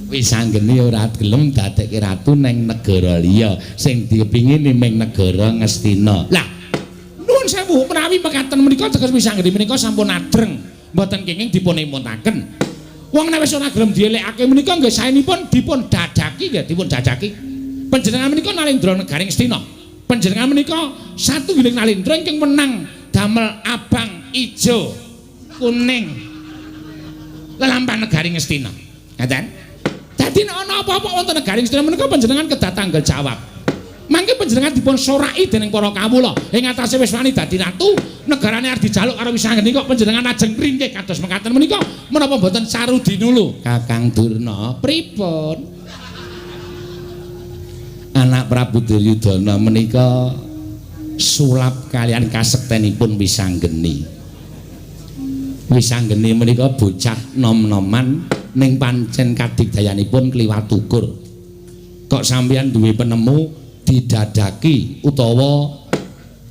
A: Wisanggeni ora gelem dadekke ratu neng negara liya, sing dipingini ming negara Ngastina. Lah, nuwun sewu menawi mekaten menika teges Wisanggeni menika sampun adreng, mboten kenging dipun emutaken. Wong nek wis ora gelem dielekake menika nggih saenipun dipun dadaki nggih, dipun dadaki. Panjenengan menika Nalendra negari Ngastina. Panjenengan menika satunggiling Nalendra ingkang menang damel abang, ijo, kuning lelampahan negari Ngastina. Ngaten? Dadi nek ana apa-apa wonten negari Ngastina menika panjenengan kedah tanggal jawab. Mangke panjenengan dipun soraki dening para kawula. Ing atase wis wani dadi ratu, negarane arep dijaluk karo Wisanggeni kok panjenengan ajeng ringkih kados mekaten menika menapa mboten sarudinulu?
B: Kakang Durna,
A: pripun?
B: Anak Prabu Duryudana menika sulap kalian kasektenipun Wisanggeni. Wisanggeni menika bocah nom-noman ning pancen kadigdayanipun kliwat ukur. Kok sampeyan duwe penemu didadaki utawa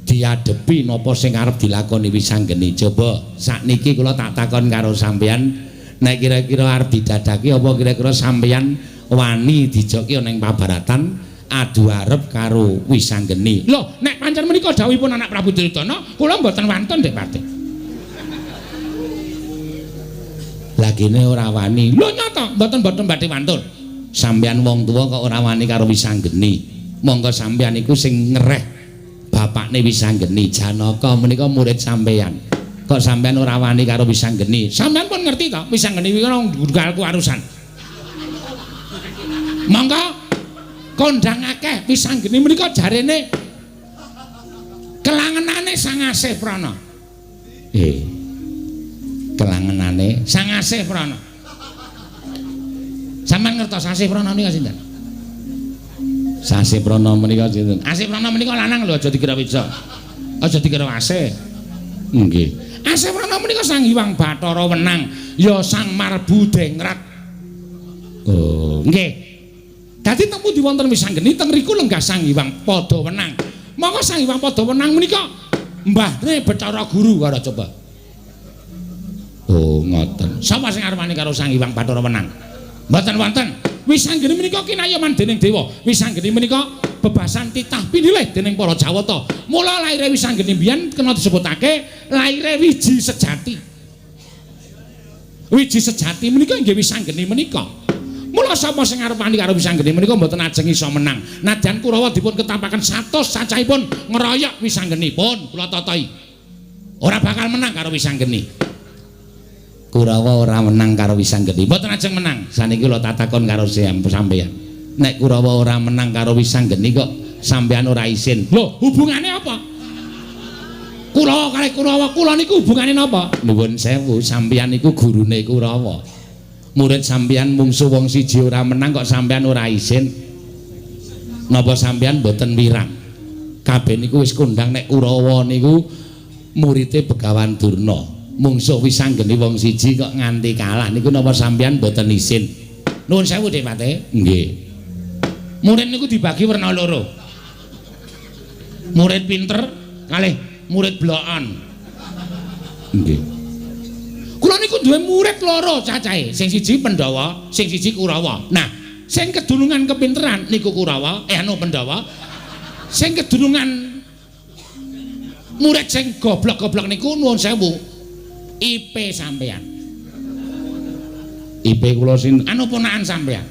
B: diadepi napa sing arep dilakoni Wisanggeni? Coba sakniki kula tak takon karo sampeyan, nek kira-kira arep didadaki apa kira-kira sampeyan
A: Wani dijoki ana ing pabaratan adu arep karo Wisanggeni.
B: Lho, nek pancen menika dawuhipun anak Prabu Duryudana, kula mboten wantun Dik Patih.
A: Lagine ora wani.
B: Lho nyata, mboten badhe wantun.
A: Sampeyan wong tuwa kok ora wani karo Wisanggeni. Monggo sampeyan iku sing ngereh bapakne Wisanggeni. Janaka menika murid sampeyan. Kok sampeyan ora wani karo Wisanggeni?
B: Sampeyan pun ngerti to, Wisanggeni kuwi ora nggal kuwarusan. Monggo kondang akeh Wisanggeni menika jarene kelangenane Sang Asih Prana.
A: Kelangenane
B: Sang Asih Prana. Sampeyan ngertos Asih Prana menika sinten?
A: Asih Prana menika sinten?
B: Asih Prana menika lanang lho, aja dikira wedok. Aja dikira asih.
A: Nggih.
B: Asih Prana menika Sang Hyang Bathara Wenang, ya Sang Marbu Dengrat.
A: Oh,
B: nggih. Dadi teng pundi wonten Wisanggeni teng riku lenggah Sang Hyang Padha Wenang. Monggo Sang Hyang Padha Wenang menika mbahne Bathara Guru karo coba.
A: Oh, ngoten.
B: Sapa sing arep wani karo Sang Hyang Bathara Wenang? Mboten wonten. Wisanggeni menika kinayoman dening dewa. Wisanggeni menika bebasan titah pinilih dening para Jawata. Mula laire Wisanggeni mbiyen kena disebutake laire wiji sejati. Wiji sejati menika inggih Wisanggeni menika. Mula sapa sing arep wani karo Wisanggeni menika mboten ajeng iso menang. Nadyan Kurawa dipun ketampaken 100 cacahipun ngeroyok Wisanggeni pun kula tatahi. Ora bakal menang karo Wisanggeni.
A: Kurawa ora menang karo Wisanggeni.
B: Mboten ajeng menang.
A: Saniki kula tatakon karo sampeyan. Nek Kurawa ora menang karo Wisanggeni kok sampeyan ora isin.
B: Lho, hubungane apa? Kurawa kalih Kurawa, kula niku hubungane napa?
A: Nuwun sewu, sampeyan niku gurune Kurawa. Murid sampeyan mungsuh wong siji ora menang kok sampeyan ora isin. Napa sampeyan mboten wirang? Kabeh niku wis kondang nek Kurawa niku murite Begawan Durna. Mungsuh Wisanggeni wong siji kok nganti kalah niku napa sampeyan mboten isin?
B: Nuwun sewu Dik Patih.
A: Nggih.
B: Murid niku dibagi werna loro. Murid pinter kalih murid blokan.
A: Nggih.
B: Kula niku duwe murid loro cacahe, sing siji Pandhawa, sing siji Kurawa. Nah, sing kedunungan kepinteran niku Kurawa, anu Pandhawa. Sing kedunungan murid sing goblok-goblok niku nuwun sewu. IP sampeyan.
A: IP kula sin
B: anu ponakan sampeyan.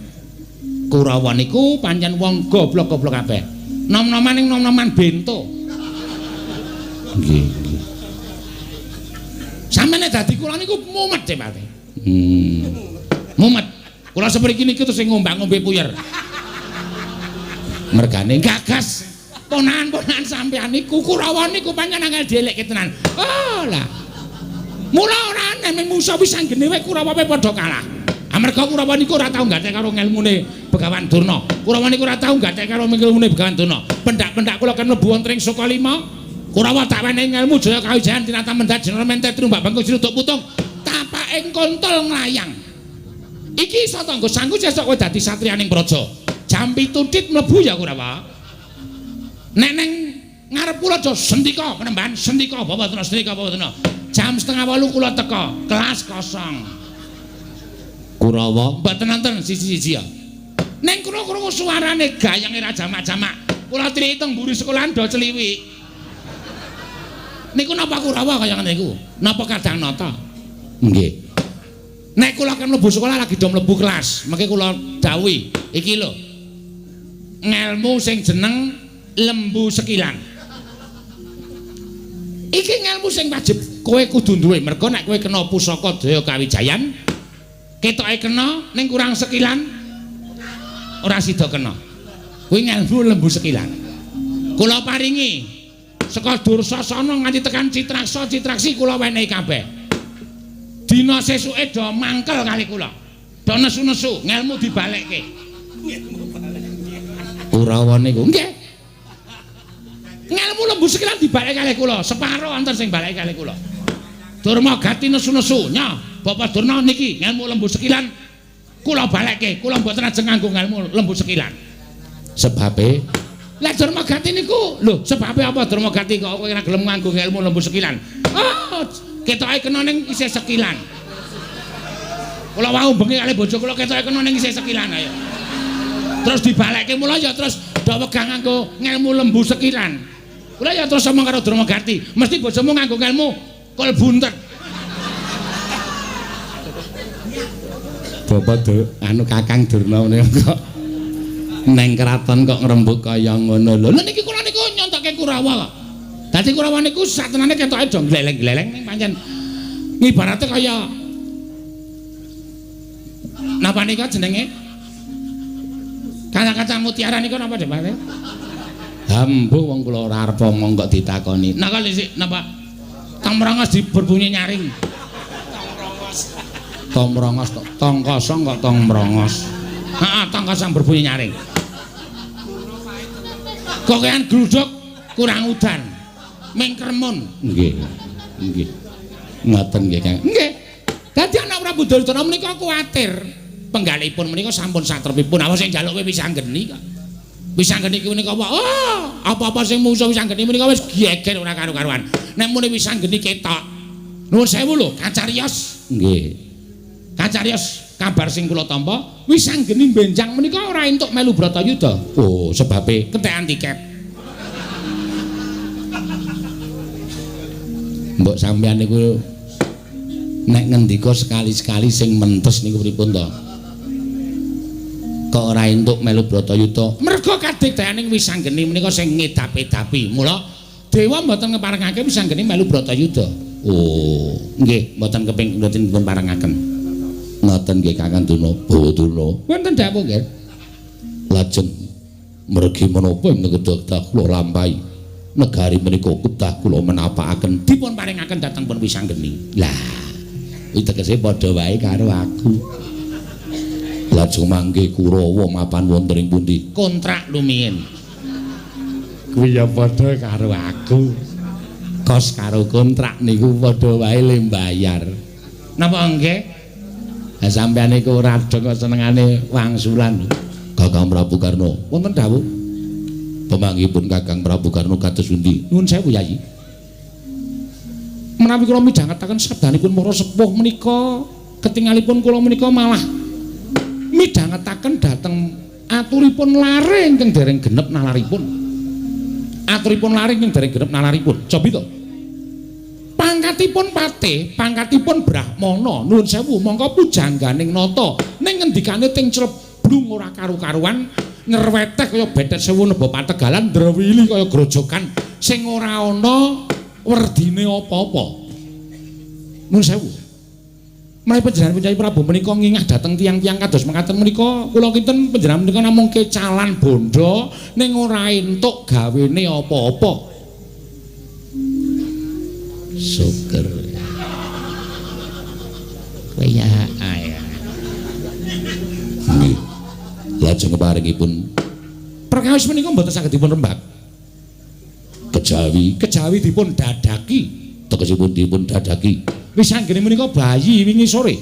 B: Kurawa niku pancen wong goblok-goblok kabeh. Nom-noman ning nom-noman bento.
A: Nggih, nggih.
B: Sampeyan nek dadi kula niku mumet Dik Patih. Mumet. Kula sepriki niku terus sing ngombak-ngombe puyer.
A: Mergane
B: gagas ponakan-ponakan sampeyan niku Kurawa niku pancen angel dielekke tenan. Oh lah. Mula ora aneh mung mungsuh Wisanggeni wae Kurawa wae padha kalah. Amarga Kurawa niku ora tau gathek karo ngelmune Begawan Durna. Kurawa niku ora tau gathek karo ngelmune Begawan Durna. Pendak-pendak kula kan mlebu wonten ing Sukalima. Kurawa tak wenehi ngelmu Jaya Kawijayan tinata mendhat jeneng mentet trumbak bangkung siruduk putung. Tapake kontol nglayang. Iki iso tanggo sangku sesuk kowe dadi satriyaning praja. Jam 7 tit mlebu ya Kurawa. Nek neng ngarep kula aja sendika penemban sendika bawa tena sendika bawa tena. Jam 7:30 kula teka, kelas kosong.
A: Kurawa
B: mboten nonton siji-siji ya. Ning krungu-krungu suarane gayange ra jamak-jamak. Kula trik teng mburi sekolahan do celiwi. Niku napa Kurawa kaya ngene niku? Napa Kadang Nata?
A: Nggih.
B: Nek kula kan mlebu sekolah lagi do mlebu kelas, mengke kula dawuhi, iki lho. Ngelmu sing jeneng lembu sekilan. Iki ngelmu sing wajib kowe kudu duwe, mergo nek kowe kena pusaka Jaya Kawijayan, ketoke kena ning kurang sekilan ora sida kena. Kuwi ngelmu lembu sekilan. Kula paringi saka Dursasana nganti tekan Citraksa, Citraksi kula wenehi kabeh. Dina sesuke do mangkel kali kula. Do nesu-nesu, ngelmu dibalekke.
A: Kurawa niku
B: nggih. Ngelmu lembu sekilan dibalik kalih kula, separo wonten sing balik kalih kula. Durma gati nesu-nesu, nya Bapak Durna niki ngelmu lembu sekilan kula balekke, kula mboten ajeng nganggo ngelmu lembu sekilan.
A: Sebabe
B: Lah Durma Gati niku lho, sebabe apa Durma Gati kok kowe ora gelem nganggo ngelmu lembu sekilan? Oh, ketoke kena ning isih sekilan. Kula wau bengi kalih bojo kula ketoke kena ning isih sekilan ayo.
A: Terus dibalekke mula ya terus do wegah nganggo ngelmu lembu sekilan. Kula ya terus omong karo Durmagati, mesti bojomu nganggo ngelmu kol buntet. Bapak anu Kakang Durna menika kok neng kraton kok ngrembug kaya ngono lho. Lha niki kula niku nyontoke Kurawa kok. Dadi Kurawa niku satenane ketoke do gleleng-gleleng ning pancen ngibarate kaya napa nika jenenge? Kaca-kaca mutiara niku napa Dik Pak? Hambuh wong kula ora arep omong kok ditakoni. Napa sik napa? Tong mrongos berbunyi nyaring. Tong mrongos tong kosong kok tong mrongos. Heeh, tong kosong berbunyi nyaring. Kokean gluduk kurang udan. Ming kremun. Nggih. Nggih. Ngoten nggih, Kang. Nggih. Dadi anak Prabu Duryudana menika kuwatir. Penggalihipun menika sampun satrepipun. Apa sing njaluk kowe Wisanggeni kok. Wisanggeni kuwi menika apa? Oh, apa-apa sing mungsuh Wisanggeni menika wis geger ora karu-karuan. Nek muni Wisanggeni ketok. Nuwun sewu lho, kacariyos. Nggih. Kacariyos kabar sing kula tampa, Wisanggeni benjang menika ora entuk melu Bratayuda. Oh, sebabe kentekan tiket. Mbok sampeyan niku nek ngendika sekali-sekali sing mentes niku pripun to? Kok ora entuk melu Bratayuda? Merga kadigdayaning Wisanggeni menika sing ngedap-edapi. Mula dewa mboten ngeparengake Wisanggeni melu Bratayuda. Oh, nggih, mboten keping mboten dipun parengaken. Ngoten nggih Kakang Durna, Bawa Durna. Wonten dawuh nggih. Lajeng mergi menapa ingkang kedah kula lampahi? Negari menika kedah kula menapakaken dipun paringaken dhateng pun Wisanggeni. Lah, kuwi tegese padha wae karo aku. Lajeng mangke Kurawa mapan wonten ing pundi? Kontrak lumiyin. Kuwi ya padha karo aku. Kos karo kontrak niku padha wae le mbayar. Napa nggih? Lah sampeyan niku ora dong kok senengane wangsulan. Kakang Prabu Karna, wonten dawuh. Pemanggihipun Kakang Prabu Karna kados pundi? Nuwun sewu Yayi. Menawi kula midhangetaken sabdanipun para sepuh menika, ketingalipun kula menika malah midhangetaken dhateng aturipun lare ingkang dereng genep nalaripun. Aturipun lare ingkang dereng genep nalaripun. Cobi to. Pangkatipun patih, pangkatipun brahmana, nuwun sewu mongko pujangganing nata ning ngendikane ting cleblung ora karu-karuan, ngreweteh kaya bethet sewu neba pategalan, ndrewili kaya grojogan sing ora ana werdine apa-apa. Nuwun sewu. Menawi panjenengan Kyai Prabu menika ngingah dhateng tiyang-tiyang kados mekaten menika, kula kinten panjenengan menika namung kecalan bondo ning ora entuk gawene apa-apa. Syukur. Kowe ya aya. Nggih. Lajeng keparingipun perkawis menika mboten saged dipun rembag. Kejawi, kejawi dipun dadaki, tegesipun dipun dadaki. Wisanggeni menika bayi wingi sore.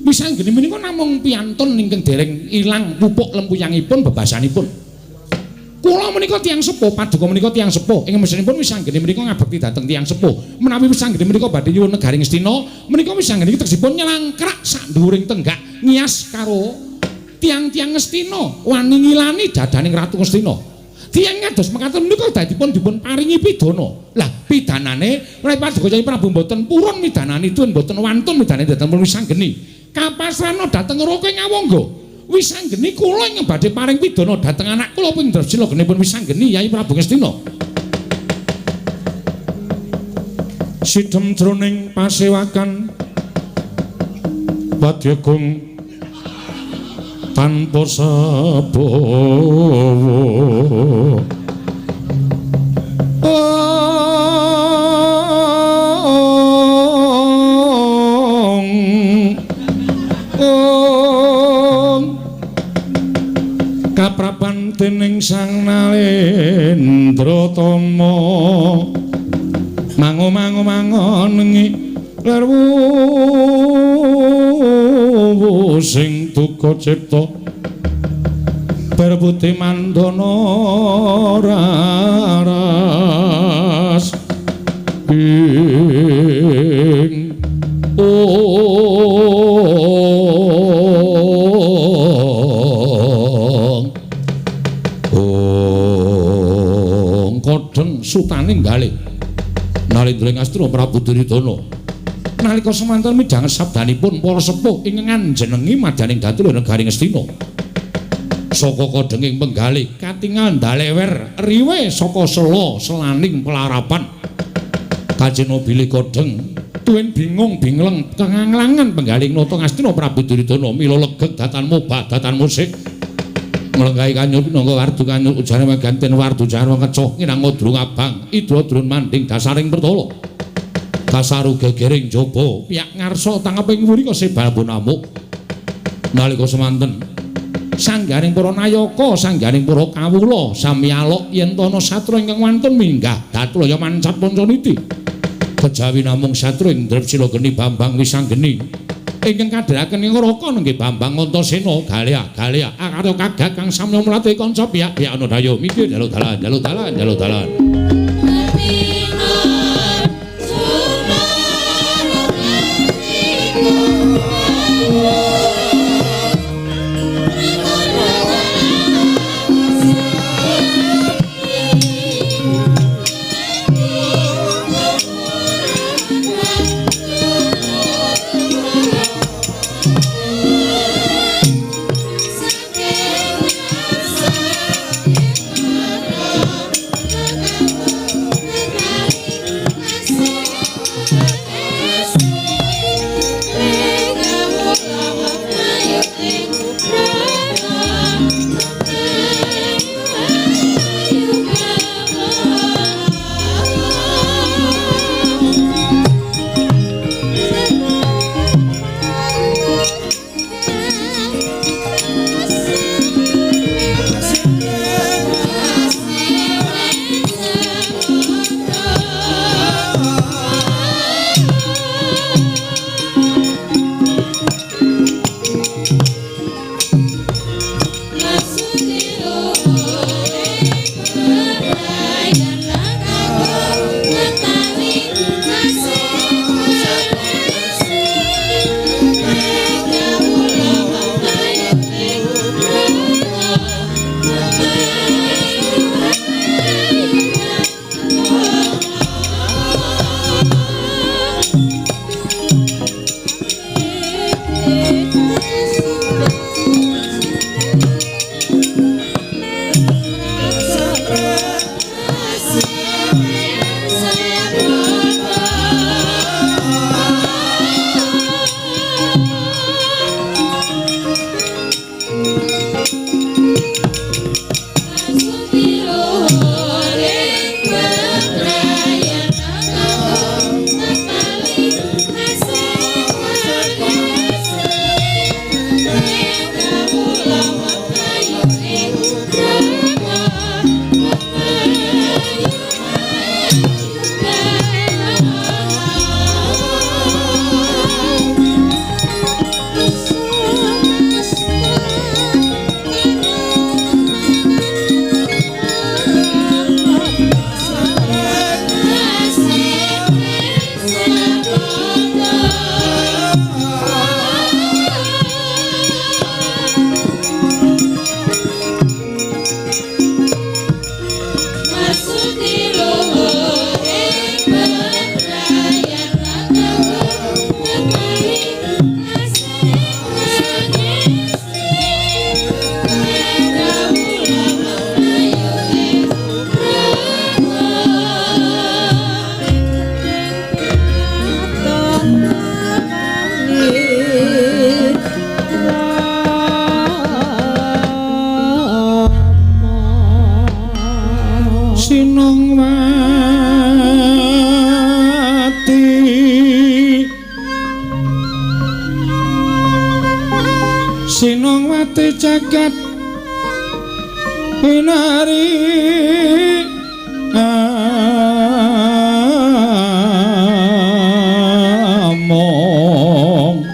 A: Wisanggeni menika namung piantun ingkang dereng ilang pupuk lempuyangipun bebasanipun. Kula menika tiyang sepuh, paduka menika tiyang sepuh. Ing mesinipun Wisanggeni menika ngabekti dhateng tiyang sepuh. Menawi Wisanggeni menika badhe nyuwun negari Ngastina, menika Wisanggeni tegesipun nyelangkrak sak dhuwuring tenggak ngias karo tiyang-tiyang Ngastina, wani ngilani dadaning Ratu Ngastina. Tiyang kados mekaten menika dadipun dipun paringi pidana. Lah pidanane menawi paduka Kyai Prabu mboten purun midanani tun mboten wantun midanani dhateng Wisanggeni. Kapasrana dhateng Raka ing Awangga. Wisanggeni kula ingkang badhe paring pidana dhateng anak kula ping Drajila genipun Wisanggeni Yai Prabu Ngastina.
B: Sidhem jroning pasewakan wadyagung tanpa sabawa. Kaprapan dening Sang Nalendra Tama mango-mango mangonengi lerwu sing duka cipta berputih mandana raras ing ong.
A: sutaning galih Narendra ing Astra Prabu Duryudana. Nalika semanten midhanget sabdanipun para sepuh ingkang nganjenengi madyaning datu negari Ngastina. Saka kodhenging penggalih katingal ndalewer riwe saka sela selaning pelarapan. Kajena bilih kodheng tuwin bingung bingleng kenganglangan penggalih nata Ngastina Prabu Duryudana mila legeg datan mobah datan musik. Nglenggahi kanyur pinangka wardu kanyur ujane maganten wardu jarwa kecoh nginang ngodrung abang idra drun manding dasaring pertala kasaru gegering jaba piyak ngarsa tangeping wuri kasebal amuk. Nalika semanten sanggaring para nayaka sanggaring para kawula sami alok yen ana satra ingkang wantun minggah datulaya mancat pancaniti kejawi namung satra ing Drepsila geni Bambang Wisanggeni ingkang kadheraken ing Raka nggih Bambang Antasena galih galih akarya kagak kang samya mlate kanca piyak-piyak ana dayo mikir jaluk dalan jaluk dalan jaluk dalan. Sinongwati jagat inari among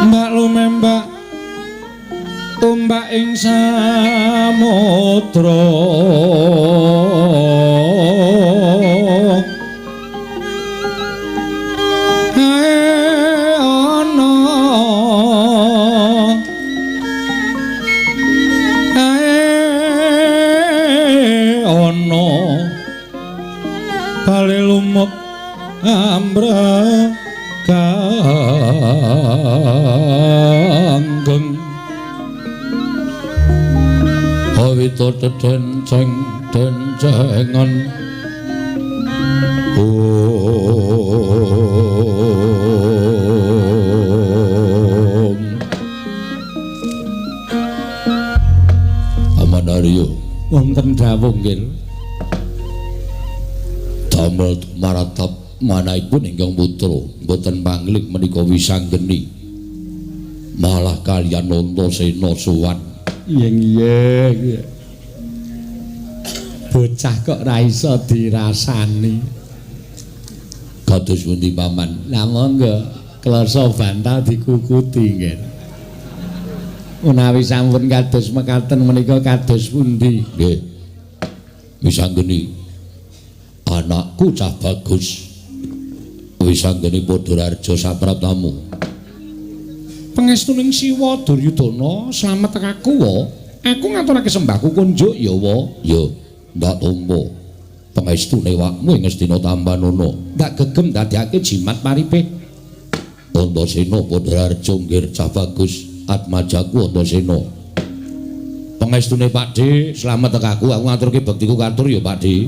A: mbak lumembak tumbak ing samudra ae ana ae
B: Bali lumut ambre kanggeng awita dedenceng dencengan om. Paman Arya
A: wonten dawuh nggih.
B: Damel maratap manahipun ingkang putra mboten pangling menika wisanggeni malah kaliyan Antasena sowan.
A: Iya iya. Bocah kok ra iso dirasani.
B: Kados pundi paman?
A: Lah monggo kloso bantal dikukuti nggih. Menawi sampun kados mekaten menika kados pundi?
B: Nggih. Wisanggeni anakku cah bagus. Wisanggeni Padha Raja sapraptamu.
A: Pangestuning Siwa Duryudana slamet aku wa. Aku ngaturake sembahku kunjuk ya wa.
B: Ya, ndak tampa. Pangestune wakmu ing Ngastina tampanana.
A: Ndak gegem dadekake jimat paripe.
B: Antasena Padha Raja nggih cah bagus. Atmajaku Antasena. Pangestune Pakdhe slamet aku, aku ngaturke bektiku katur ya Pakdhe.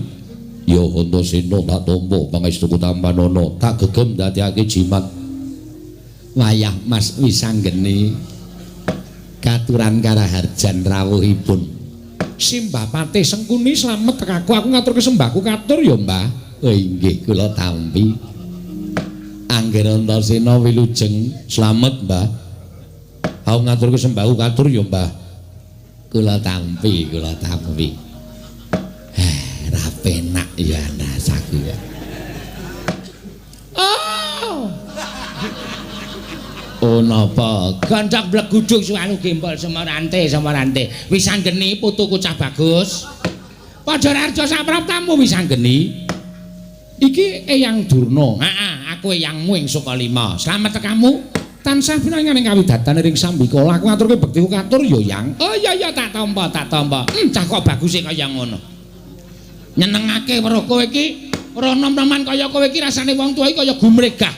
B: Ya Antasena tak tampa pangestuku tampanana, tak gegem dadekake jimat.
A: Wayah Mas Wisanggeni katuran karaharjan rawuhipun. Simbah Patih Sengkuni slamet aku, aku ngaturke sembahku katur ya Mbah. Oh inggih kula tampi. Angger Antasena wilujeng
B: slamet Mbah. Aku ngaturke sembahku katur ya Mbah.
A: Kula tampi, kula tampi. Ra penak ya rasaku ya. Oh. Oh napa? Gancak bleguduk suwanu gempol semarante semarante. Wisanggeni putuku cah bagus. Padha Raja sapraptamu Wisanggeni. Iki Eyang Durna. Heeh, aku eyangmu ing Sukalima. Slamet tekamu. Tansah pinangan ing kawidatan ring sambikala. Aku ngaturke bektiku katur ya, Yang. Oh iya iya tak tampa, tak tampa. Cah kok baguse kaya ngono. Nyenengake weruh kowe iki, weruh nom-noman kaya kowe iki rasane wong tuwa iki kaya gumregah.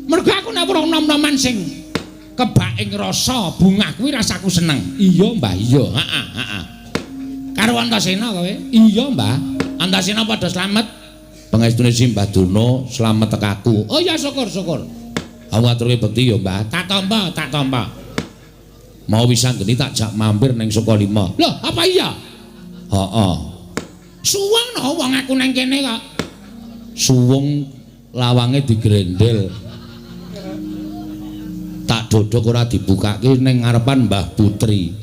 A: Mergo aku nek weruh nom-noman sing kebak ing rasa bungah kuwi rasaku seneng. Iya, Mbah, iya. Heeh, heeh. Karo Antasena kowe? Iya, Mbah. Antasena padha slamet.
B: Pangestune Simbah Durna slamet tekaku.
A: Oh iya syukur, syukur.
B: Aku ngaturke bekti ya, Mbah.
A: Tak tampa, tak tampa.
B: Mau Wisanggeni tak jak mampir ning Sukalima.
A: Loh, apa iya?
B: Heeh.
A: Suwung no wong aku nang kene kok.
B: Suwung lawange digrendel. Tak dodok ora dibukake ning ngarepan Mbah Putri.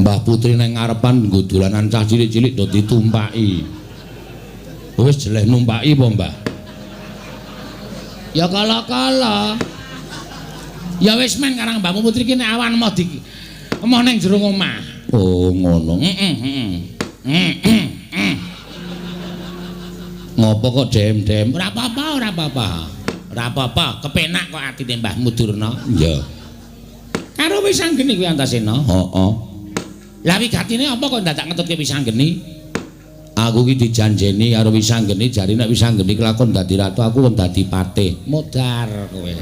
B: Mbah Putri ning ngarepan nggo dolanan cah cilik-cilik do ditumpaki. Wis jeleh numpaki apa, Mbah?
A: Ya kala-kala. Ya wis men karang Mbahmu Putri ki nek awan moh di emoh ning jero omah.
B: Oh, ngono.
A: Heeh, heeh. Heeh.
B: Ngopo kok dem-dem?
A: Ora apa-apa, ora apa-apa. Ora apa-apa, kepenak kok atine Mbahmu Durna.
B: Iya.
A: Karo Wisanggeni kuwi Antasena.
B: Heeh.
A: Lah wigatine apa kok dadak ngetutke Wisanggeni?
B: Aku ki dijanjeni karo Wisanggeni, jare nek Wisanggeni kelakon dadi ratu, aku kon dadi patih.
A: Modar kowe.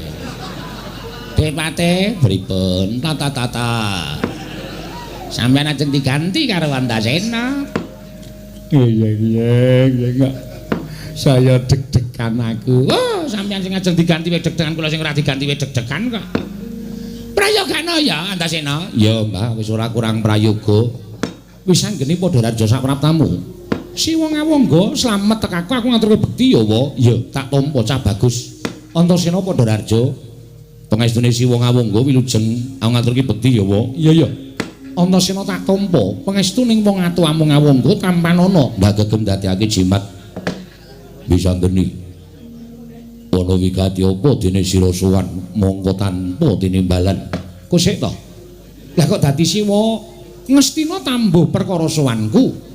A: Dek patih pripun? Tata-tata. Sampeyan ajeng diganti karo Antasena. Iya iya iya kok. Saya deg-degan aku. Oh, sampeyan sing ajeng diganti wae deg-degan, kula sing ora diganti wae deg-degan kok. Prayogana ya Antasena?
B: Ya, Mbah, wis ora kurang prayoga. Wisanggeni padha raja sapraptamu.
A: Siwa ngawangga slamet tekaku, aku ngaturke bekti ya wa.
B: Ya, tak tampa cah bagus. Antasena padha raja. Pangestune Siwa ngawangga wilujeng aku ngaturke bekti ya wa.
A: Iya iya. Antasena tak tampa pangestuning wong atuwamu ngawangga tampanana.
B: Mbah gegem dadekake jimat. Wisanggeni ana wigati apa dene sira sowan mongko tanpa tinimbalan.
A: Kosek to? Lah kok dadi Siwa Ngastina tambuh perkara sowanku?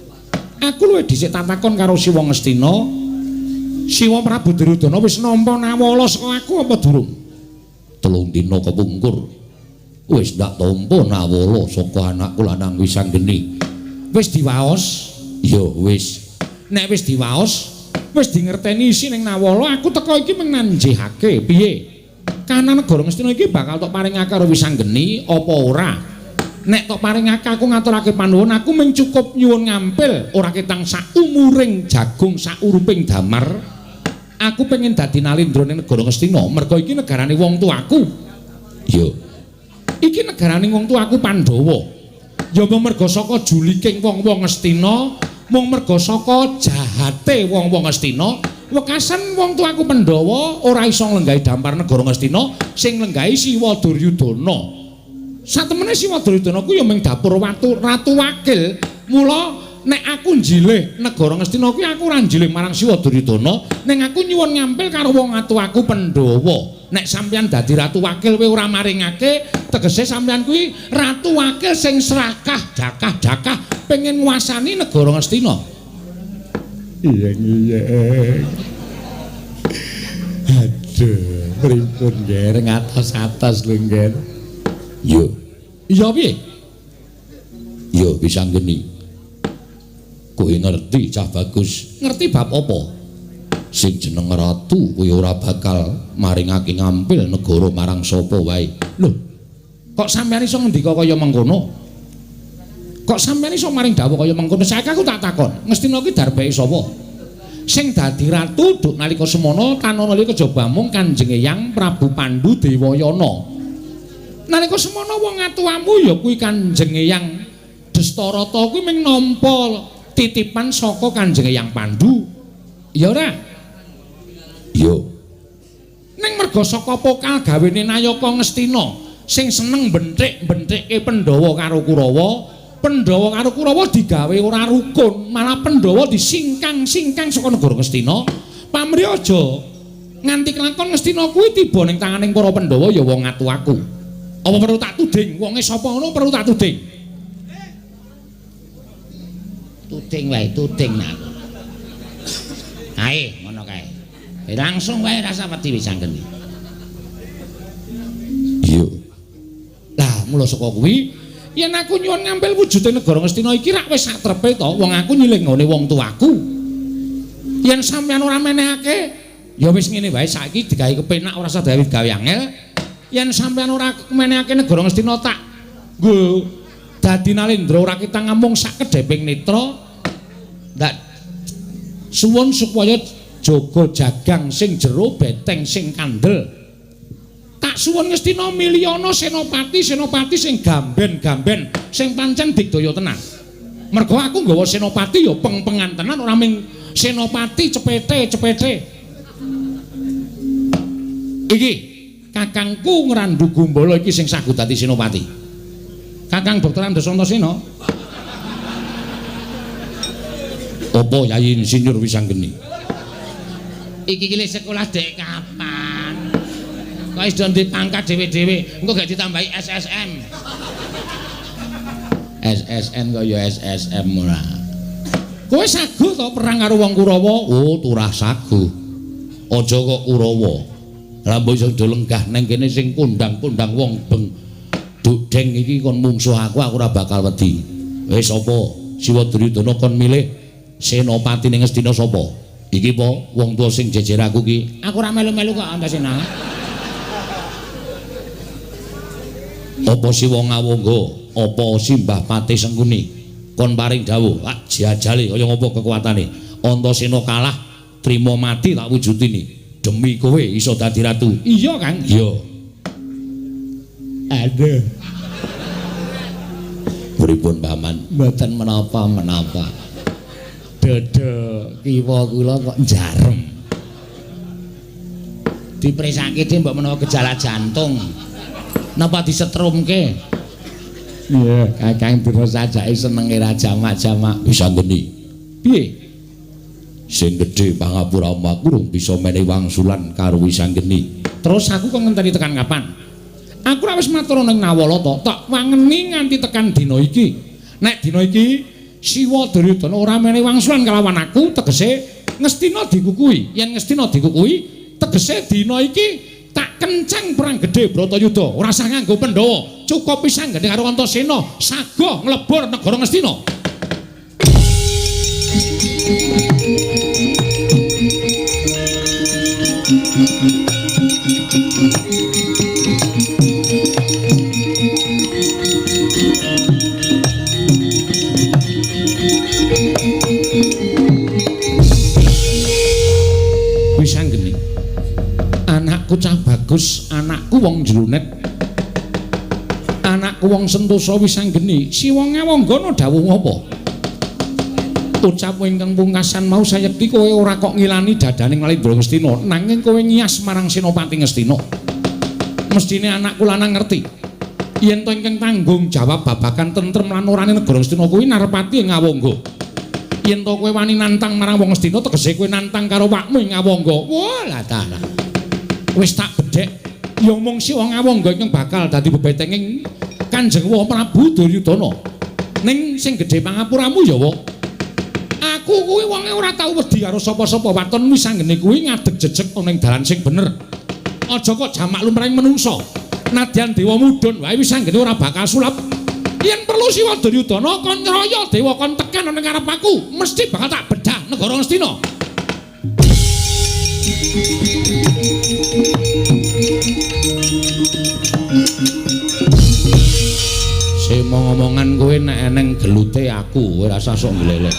A: Aku luwih dhisik tatakon karo Siwa Ngastina. Siwa Prabu Duryudana wis nampa nawala saka aku apa durung?
B: 3 dina kepungkur wis ndak tampa nawala saka anakku lanang Wisanggeni. Wis diwaos? Ya wis. Nek wis diwaos, wis dingerteni isi ning Nawala, aku teka iki mung nanjihake. Piye? Kahanan negara Ngastina iki bakal tok paringake karo Wisanggeni apa ora? Nek tok paringake aku ngaturake panuwun, aku mung cukup nyuwun ngampil ora ketang saumuring jagung sauruping damar. Aku pengen dadi nalindra ning negara Ngastina, merga iki negarane wong tuaku. Iya. Iki negarane wong tuaku Pandhawa. Ya mung merga saka juliking wong-wong Ngastina, mung merga saka jahate wong-wong Ngastina, wekasan wong tuaku Pandhawa ora iso nglenggahi dampar negara Ngastina, sing nglenggahi Siwa Duryudana. Satemene Siwa Duryudana ku ya mung dapur watu ratu wakil. Mula nek aku njilih negara Ngastina kuwi aku ora njilih marang Siwa Duryudana, ning aku nyuwun ngampil karo wong tuaku Pandhawa. Nek sampeyan dadi ratu wakil kowe ora maringake, tegese sampeyan kuwi ratu wakil sing serakah, jakah-jakah pengen nguasani negara Ngastina.
C: Iya iya. Aduh, pripun nger ngatos-atos lho nger.
A: Yo.
B: Iya piye?
A: Yo Wisanggeni. Kowe ngerti cah bagus.
B: Ngerti bab apa?
A: Sing jeneng ratu kuwi ora bakal maringake ngampil negara marang sapa wae.
B: Lho, kok sampeyan iso ngendika kaya mengkono? Kok sampeyan iso maring dawuh kaya mengkono? Saiki aku tak takon, Ngastina ki darbeke sapa? Sing dadi ratu duk nalika semono tanana li kejaba mung Kanjeng Eyang Prabu Pandu Dewayana. Nalika semono wong atuwamu ya kuwi Kanjeng Eyang Destarata kuwi mung nampa titipan saka Kanjeng Eyang Pandu. Ya ora?
A: Iya.
B: Ning merga saka pokal gawene Nayaka Ngastina sing seneng benthik-benthikke Pandhawa karo Kurawa, Pandhawa karo Kurawa digawe ora rukun, malah Pandhawa disingkang-singkang saka negara Ngastina. Pamrih aja nganti kelakon Ngastina kuwi tiba ning tanganing para Pandhawa ya wong atuwaku. Apa perlu tak tuding? Wonge sapa ngono perlu tak tuding?
A: Tuding wae, tuding nak. Ae, ngono kae. Langsung wae rasa wedi Wisanggeni. Iya.
B: Lah, mula saka kuwi yen aku nyuwun ngampil wujude negara Ngastina iki rak wis sak trepe to, wong aku nyilih nggone wong tuaku. Yen sampeyan ora menehake, ya wis ngene wae saiki digawe kepenak ora usah digawe angel. Yen sampeyan ora menehake negara Ngastina tak nggo dadi nalindra ora kita ngamung sak kedheping netra. Ndak suwun supaya jaga jagang sing jero beteng sing kandel. Tak suwun Ngastina miliyana senopati senopati sing gamben-gamben sing pancen digdaya tenan. Merga aku nggawa senopati ya peng-pengan tenan ora ming senopati cepete-cepete. Iki kakangku Ngrandu Gumbala iki sing sagu dadi senopati. Kakang Dr. Andes Antasena.
A: Apa Yayi Insinyur Wisanggeni?
B: Iki ki sekolah dek kapan? Kok wis do dipangkat dhewe-dhewe, engko gak ditambahi SSM.
A: SSN kok ya SSM ora.
B: Kowe sagu to perang karo wong Kurawa?
A: Oh, turah sagu. Aja kok Kurawa. Lah mbok iso do lenggah nang kene sing kondang-kondang wong beng dudeng iki kon mungsuh aku, aku ora bakal wedi. Wis apa Siwa Duryudana kon milih senopati ning Ngastina sapa? Iki po wong tuwa sing jejer aku ki.
B: Aku ora melu-melu kok Antasena.
A: Apa Siwa Ngawangga, apa Simbah Patih Sengkuni kon paring dawuh, ah jajale kaya ngopo kekuatane. Antasena kalah, trima mati tak wujudini. Demi kowe iso dadi ratu.
B: Iya, Kang.
A: Iya.
C: Aduh.
A: Pripun Paman?
C: Mboten menapa-menapa. Dada kiwa kula kok jarem.
B: Dipresake dhe mbok menawa gejala jantung. Napa disetrumke?
C: Iya, Kakang Durna sajake senenge ra jamak-jamak.
A: Wisanggeni.
B: Piye?
A: Sing gedhe pangapuramu aku rung bisa menehi wangsulan karo Wisanggeni.
B: Terus aku kok ngenteni tekan kapan? Aku ora wis matur ning Nawala to, tak wangeni nganti tekan dina iki. Nek dina iki Siwa Duryudana ora menehi wangsulan kalawan aku, tegese Ngastina dikukuhi. Yen Ngastina dikukuhi, tegese dina iki tak kenceng perang gedhe Bratayuda, ora usah nganggo Pandhawa, cukup pisan gandeng karo Antasena, sagoh nglebur negara Ngastina. Anakku cah bagus, anakku wong jlunet. Anakku wong sentosa Wisanggeni. Siwa Ngawanggana dawuh apa? Ucap ingkang pungkasan mau sayekti kowe ora kok ngilani dadaning Nalendra Ngastina, nanging kowe ngias marang Senopati Ngastina. Mestine anakku lanang ngerti yen to ingkang tanggung jawab babagan tentrem lan orane negara Ngastina kuwi Narpati ing Ngawangga. Yen to kowe wani nantang marang wong Ngastina, tegese kowe nantang karo wakmu ing Ngawangga. Wah, lah ta. Wis tak bedhek ya mung Siwa Ngawangga ingkang bakal dadi bebetenging Kanjeng Wa Prabu Duryudana. Ning sing gedhe pangapuramu ya, Wa. Aku kuwi wonge ora tau wedi karo sapa-sapa, waton Wisanggeni kuwi ngadeg jejeg ana ing dalan sing bener. Aja kok jamak lumrahing menungsa. Nadyan dewa mudhun wae Wisanggeni ora bakal sulap. Yen perlu Siwa Duryudana kon ngraya dewa kon tekan ana ing ngarep aku, mesti bakal tak bedah negara Ngastina. Sing ngomongan kowe nek eneng gelute aku, kowe rasa sok glelek.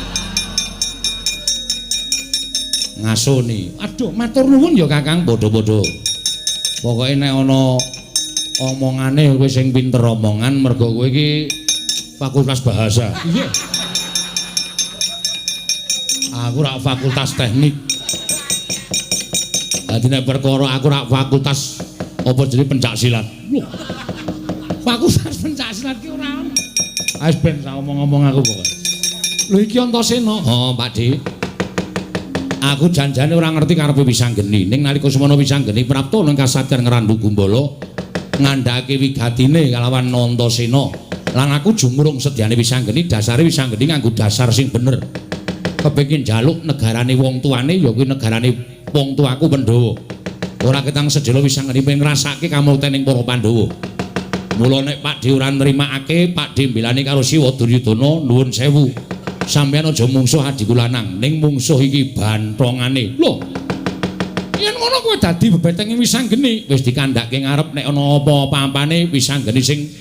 B: Ngasoni. Aduh, matur nuwun ya Kakang, padha-padha. Pokoke nek ana omongane kowe sing pinter omongan mergo kowe iki fakultas bahasa. Iya. Aku rak fakultas teknik. Dadi nek perkara aku rak fakultas apa jenenge pencak silat. Loh. Fakultas pencak silat ki ora ono. Wis ben sak omong-omong aku pokoke. Lho iki Antasena. Oh, Pak Dik. Aku janjane ora ngerti karepe Wisanggeni. Ning nalika semono Wisanggeni prapta nang kasatyan Ngrandu Gumbala ngandhake wigatine kalawan Antasena. Lan aku jumurung sedyane Wisanggeni, dasare Wisanggeni nganggo dasar sing bener. Kepengin njaluk negarane wong tuane ya kuwi negarane wong tuaku Pandhawa. Ora ketang sedhela Wisanggeni pengen ngrasake kamultening para Pandhawa. Mula nek Pak Dhe ora nrimakake, Pak Dhe mbelani karo Siwa Duryudana, nuwun sewu. Sampeyan aja mungsuh adhiku lanang, ning mungsuh iki banthongane. Lho. Yen ngono kowe dadi bebetenge Wisanggeni, wis dikandhake ngarep nek ana apa-apane Wisanggeni sing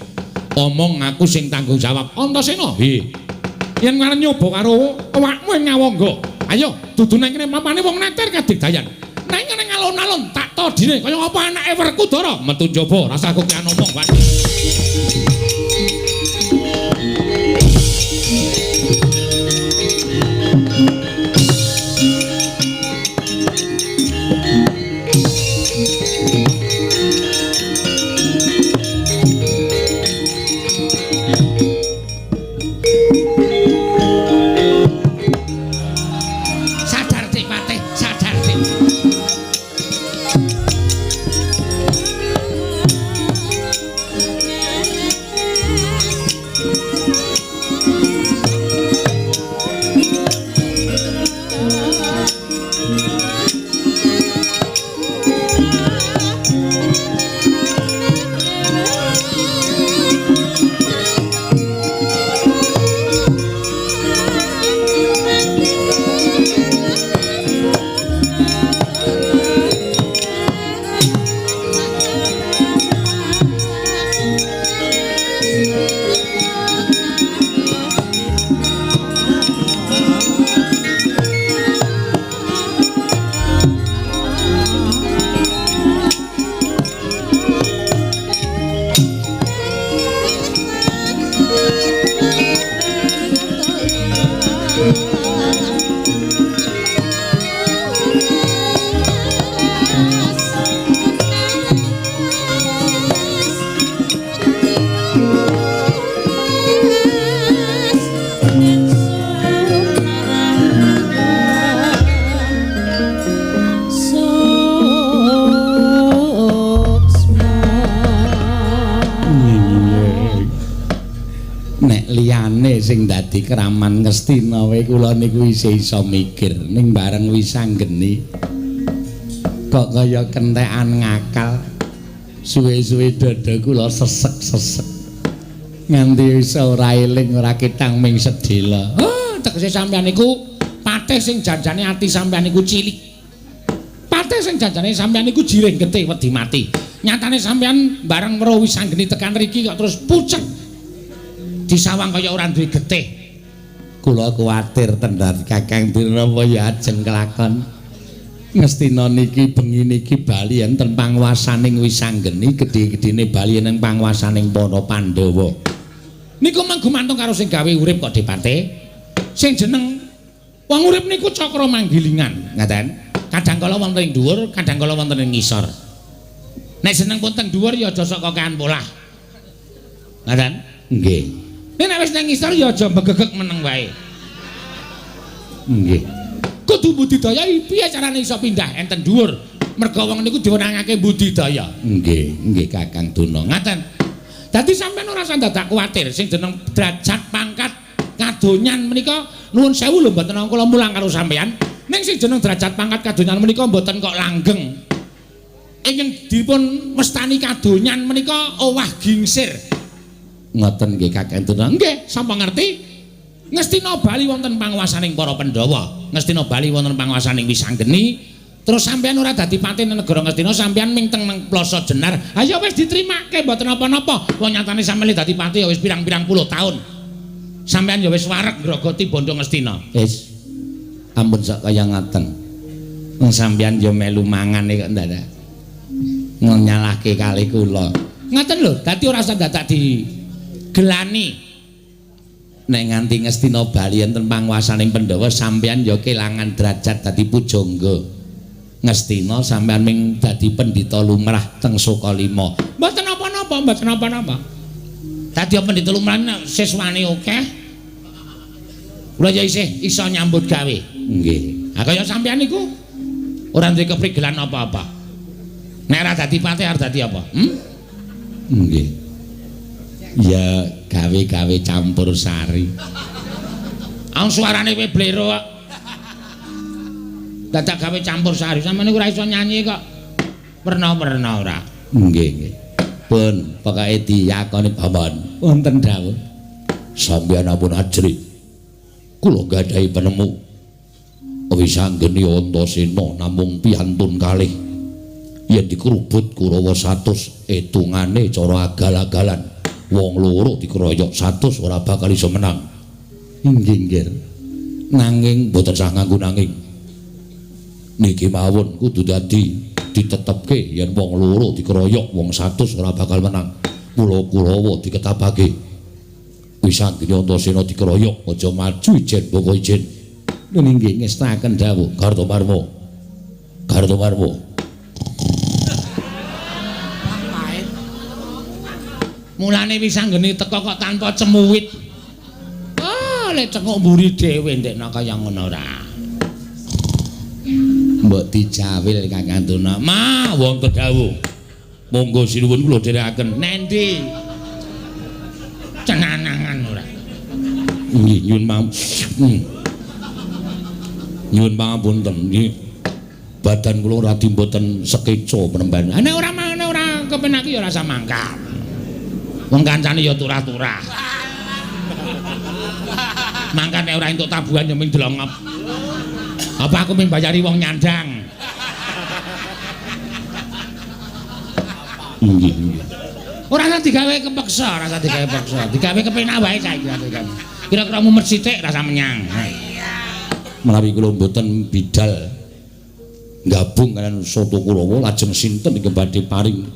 B: omong aku sing tanggung jawab. Antasena, hi. Yen arep nyoba karo awakmu ing Ngawangga, ayo dudu nang kene papane wong neter kadigdayan. Nang ngene alon-alon tak todine kaya apa anake Werkudara metu njaba, rasah kokean omong, Pak. Sing dadi keraman Ngastina wae kula niku isih iso mikir ning bareng Wisanggeni kok kaya kentekan ngakal, suwe-suwe dada kula sesek-sesek nganti iso ora eling ora ketang ming sedhela. Oh, tegese sampeyan niku patih sing janjane ati sampeyan niku cilik. Patih sing janjane sampeyan niku jiring getih wedi mati. Nyatane sampeyan bareng weruh Wisanggeni tekan riki kok terus pucet. Disawang kaya ora duwe getih. Kula kuwatir tendhat Kakang Dirnapa ya ajeng kelakon. Ngastina niki bengi niki bali enten panguwasaning Wisanggeni, gedhe-gedhene bali enten panguwasaning para Pandhawa. Niku mung gumantung karo sing gawe urip kok Depate. Sing jeneng wong urip niku cakra manggilingan, ngaten. Kadang kala wonten ing dhuwur, kadang kala wonten ing ngisor. Nek seneng pun teng dhuwur ya aja sok kakean polah. Ngaten? Nggih. Nek wis nang ngisor ya aja mbegegek meneng wae. Nggih. Kudu budidaya piye carane iso pindah enten dhuwur? Merga wong niku diwenangake budidaya. Nggih, nggih Kakang Duna. Ngaten. Dadi sampean ora usah dadak kuwatir sing jeneng derajat pangkat kadonyan menika nuwun sewu lho mboten kula mulang karo sampean. Ning sing jeneng derajat pangkat kadonyan menika mboten kok langgeng. Ingkang dipun mestani kadonyan menika owah gingsir. Ngoten nggih Kakang Duna. Nggih, sapa ngerti? Ngastina bali wonten panguwasaning para Pandhawa, Ngastina bali wonten panguwasaning Wisanggeni. Terus sampean ora dadi patih nang negara Ngastina, sampean ming teng nang Plaza Jenar. Ha ya wis ditrimake mboten napa-napa. Wong nyatane sampeyan dadi patih ya wis pirang-pirang puluh taun. Sampean ya wis wareg ngrogoti bondo Ngastina.
C: Wis. Ampun sak kaya ngaten. Wong sampean ya melu mangan kok ndadak. Nyalahke kalih kula.
B: Ngaten lho, dadi ora usah dadak digelani.
C: Nek nganti Ngastina bali enten panguwasaning Pandhawa sampean ya kelangan derajat dadi pujangga. Ngastina sampean ming dadi pendhita lumrah teng Sukalima.
B: Mboten napa-napa, mboten napa-napa. Dadi pendhita lumrah nek siswane akeh. Kula ya isih iso nyambut gawe.
C: Nggih.
B: Ha kaya sampean niku ora duwe keprigelan apa-apa. Nek ora dadi patih arep dadi apa? Hmm?
C: Nggih. Ya gawe-gawe campur sari.
B: Ang suarane kowe blero kok. Dadak gawe campur sari. Sampeyan niku ora iso nyanyi kok. Werna-werna ora.
C: Nggih, nggih. Pun pokoke diyakoni Bambang. Wonten dawuh.
A: Sampeyan ampun ajrih. Kula gadhahi penemu. Wisanggeni Antasena namung piyantun kalih. Yen dikrubut Kurawa 100 etungane cara agal-agalan. Wong loro dikeroyok 100 ora bakal iso menang.
C: Inggih, nggih.
A: Nanging mboten sah nganggo nanging. Niki mawon kudu dadi ditetepke yen wong loro dikeroyok wong 100 ora bakal menang. Mula Kurawa diketapake. Wisanggeni Antasena dikeroyok aja maju ijen boko ijen.
C: Nggih, ngestaken dawuh
A: Kartomarma. Kartomarma.
B: Mulane Wisanggeni teka kok tanpa cemuwit. Ah, lek cenguk mburi dhewe ndekna kaya ngono ora.
C: Mbok dijawil Kakang Duna.
B: Ma, wonten dawuh. Monggo sinuwun kula dherekaken. Nendi? Cenanangan ora.
A: Nggih, nyuwun nyuwun pangapunten nggih. Badan kula radi mboten sekeca penemban.
B: Nek ora ora kepenak ya ora usah mangkat. Wong kancane ya turah-turah. Mangkat nek ora entuk tabuhan ya ming dlongop. Apa aku ming bayari wong nyandang?
A: Nggih, nggih.
B: Ora usah digawe kepeksa, ora usah digawe peksa. Digawe kepenak wae saiki. Kira-kira mumet sithik rasa menyang.
A: Menawi kula mboten bidal gabung kalian Soto Kurawa lajeng sinten ingkang badhe paring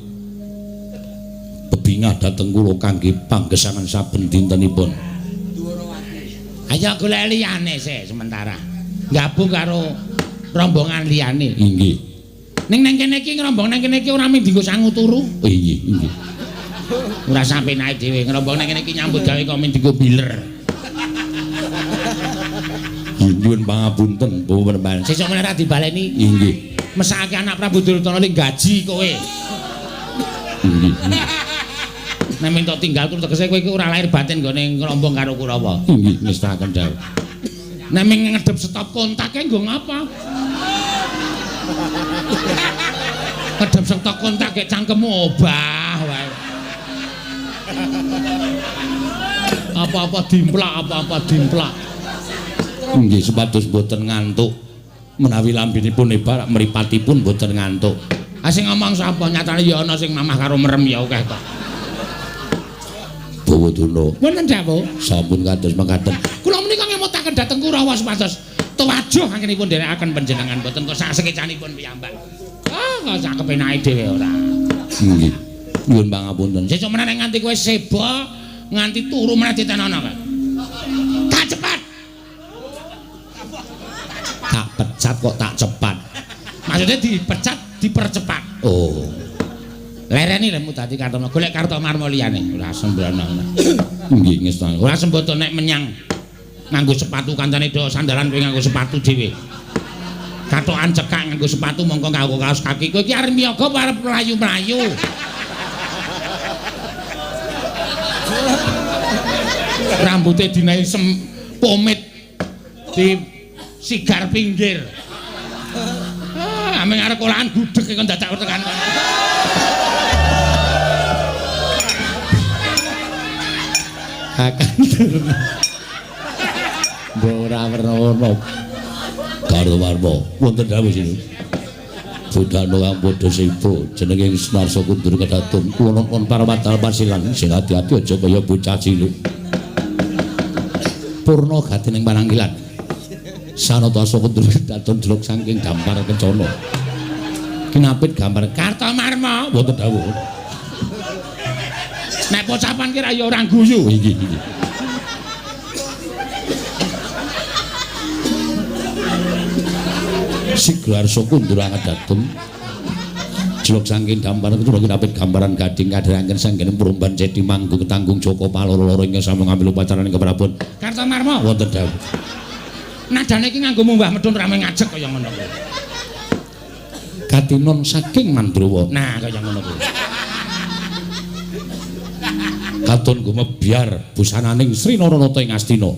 A: bebingah dhateng kula kangge panggesangan saben dintenipun.
B: Ayo golek liyane sik sementara. Gabung karo rombongan liyane.
A: Inggih.
B: Ning nang kene iki ngrombong nang kene iki ora mung dienggo sangu turu.
A: Oh, inggih, inggih.
B: Ora sampe naik dhewe ngrombong nang kene iki nyambut gawe kok mung dienggo biler.
A: Nyuwun pangapunten, Bapak Penemban.
B: Sesuk meneh ra dibaleni.
A: Inggih.
B: Mesake anak Prabu Duryudana ning gaji kowe.
A: Inggih.
B: Nek minta tinggal terus tegese kowe iki ora lahir batin nggone ngrombong karo Kurawa.
A: Inggih, ngestaken dawuh.
B: Nek ming ngedep stop kontake nggo ngapa? Ngedep stop kontak gek cangkemmu obah wae. Apa-apa dimplak, apa-apa dimplak.
A: Nggih, supados mboten ngantuk. Menawi lambinipun lebar mripatipun mboten ngantuk.
B: Ah sing ngomong sapa? Nyatane ya ana sing mamah karo merem ya akeh kok.
A: Bawa Duna.
B: Wonten dawuh.
A: Sampun kados mekaten.
B: Kula menika ngemutaken dhateng Kurawa supados
A: Tuwajuh anggenipun nderekaken panjenengan mboten kok sak sekecanipun piyambak. Ah, kok sak kepenake dhewe ora.
C: Nggih. Nyuwun pangapunten.
A: Sesuk meneh nganti kowe seba, nganti turu meneh ditenono kae. Tak cepat.
C: Tak pecat kok tak cepat.
A: Maksudnya dipecat, dipercepat.
C: Oh.
A: Lereni lemu dadi Kartomarmo, golek Kartomarmo liyane. Ora sembrono.
C: Nggih, ngestane.
A: Ora semboto nek menyang nganggo sepatu kancane do sandalan kowe nganggo sepatu dhewe. Kathokan cekak nganggo sepatu mongko nganggo kaos kaki. Kowe iki arep miyaga apa arep mlayu-mlayu? Rambute dinahi pomit di sigar pinggir. Ah, ameng arep olahan gudeg kok dadak tekan.
C: Kakang Durna. Mbok ora werna-werna. Kartomarmo wonten dawuh sini. Budana kang padha sibuk jenenge Snarsa Kundur kedaton kula nonton parawadal pasilan sing ati-ati aja kaya bocah cilik. Purna gati ning pananggilan. Sanata Kundur kedaton jeluk saking dampar kencana. Kinapit gambar
A: Kartomarmo
C: wonten dawuh.
A: Nek pocapan ki ra ya ora guyu.
C: Nggih, nggih. Sigarsa Kundur angedatem jeluk saking dampar kula kinapit gambaran gading kadheranken sanggening prumban ceti manggung tanggung Joko paloro-loro ingkang sampun ngambil upacarane keprabon
A: Kartomarmo
C: wonten dawuh.
A: Nadane iki nganggo munggah medhun rame ngajek kaya ngono kuwi.
C: Katinon saking Mandrawa.
A: Nah, kaya ngono kuwi.
C: Katon gumebyar busananing Sri Naranata ing Astina.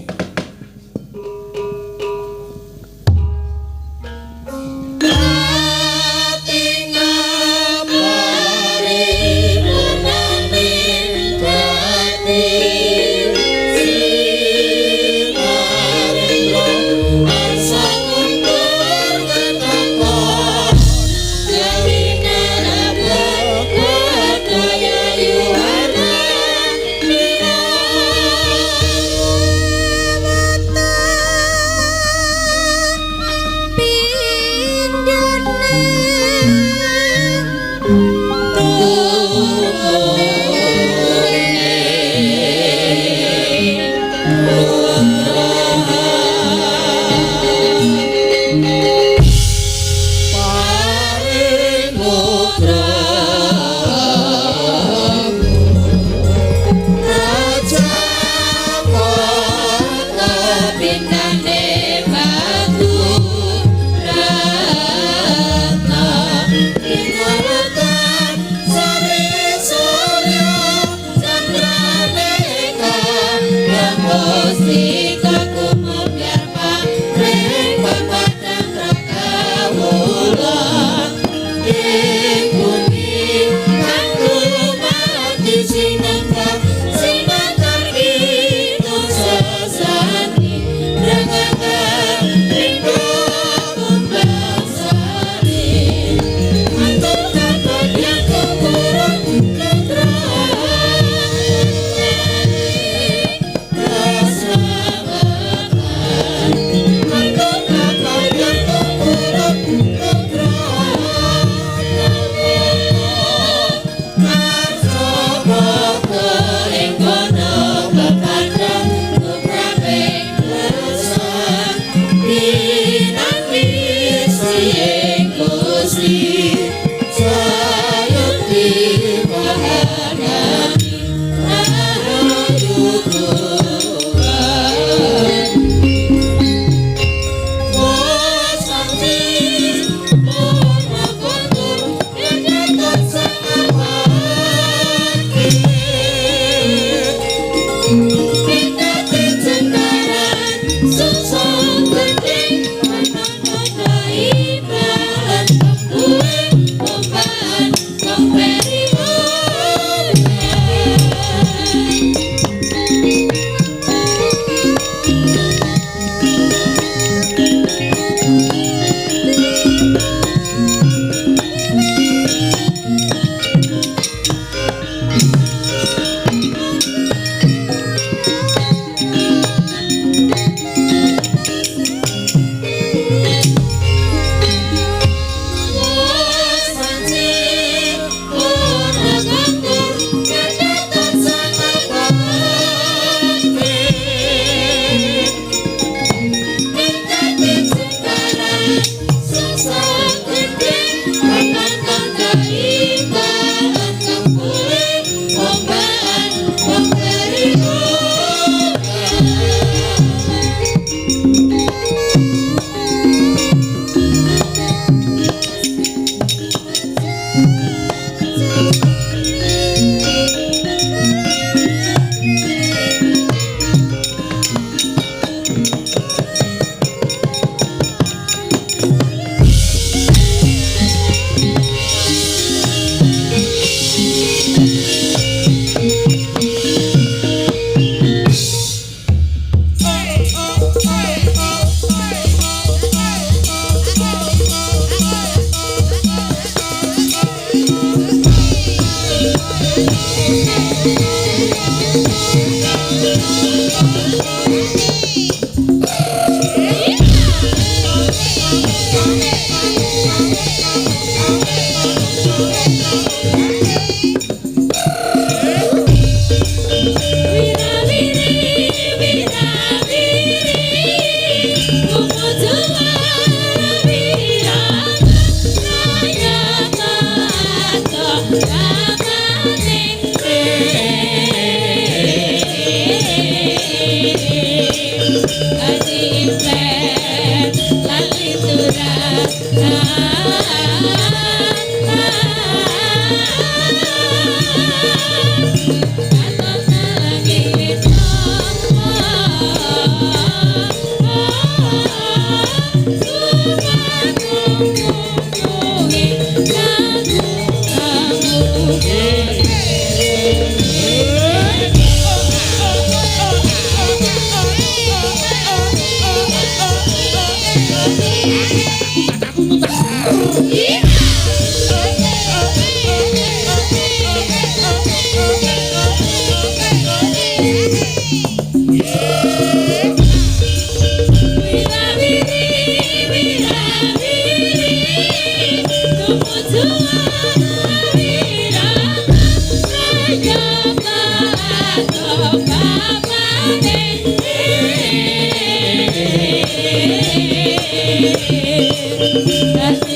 D: Bapane.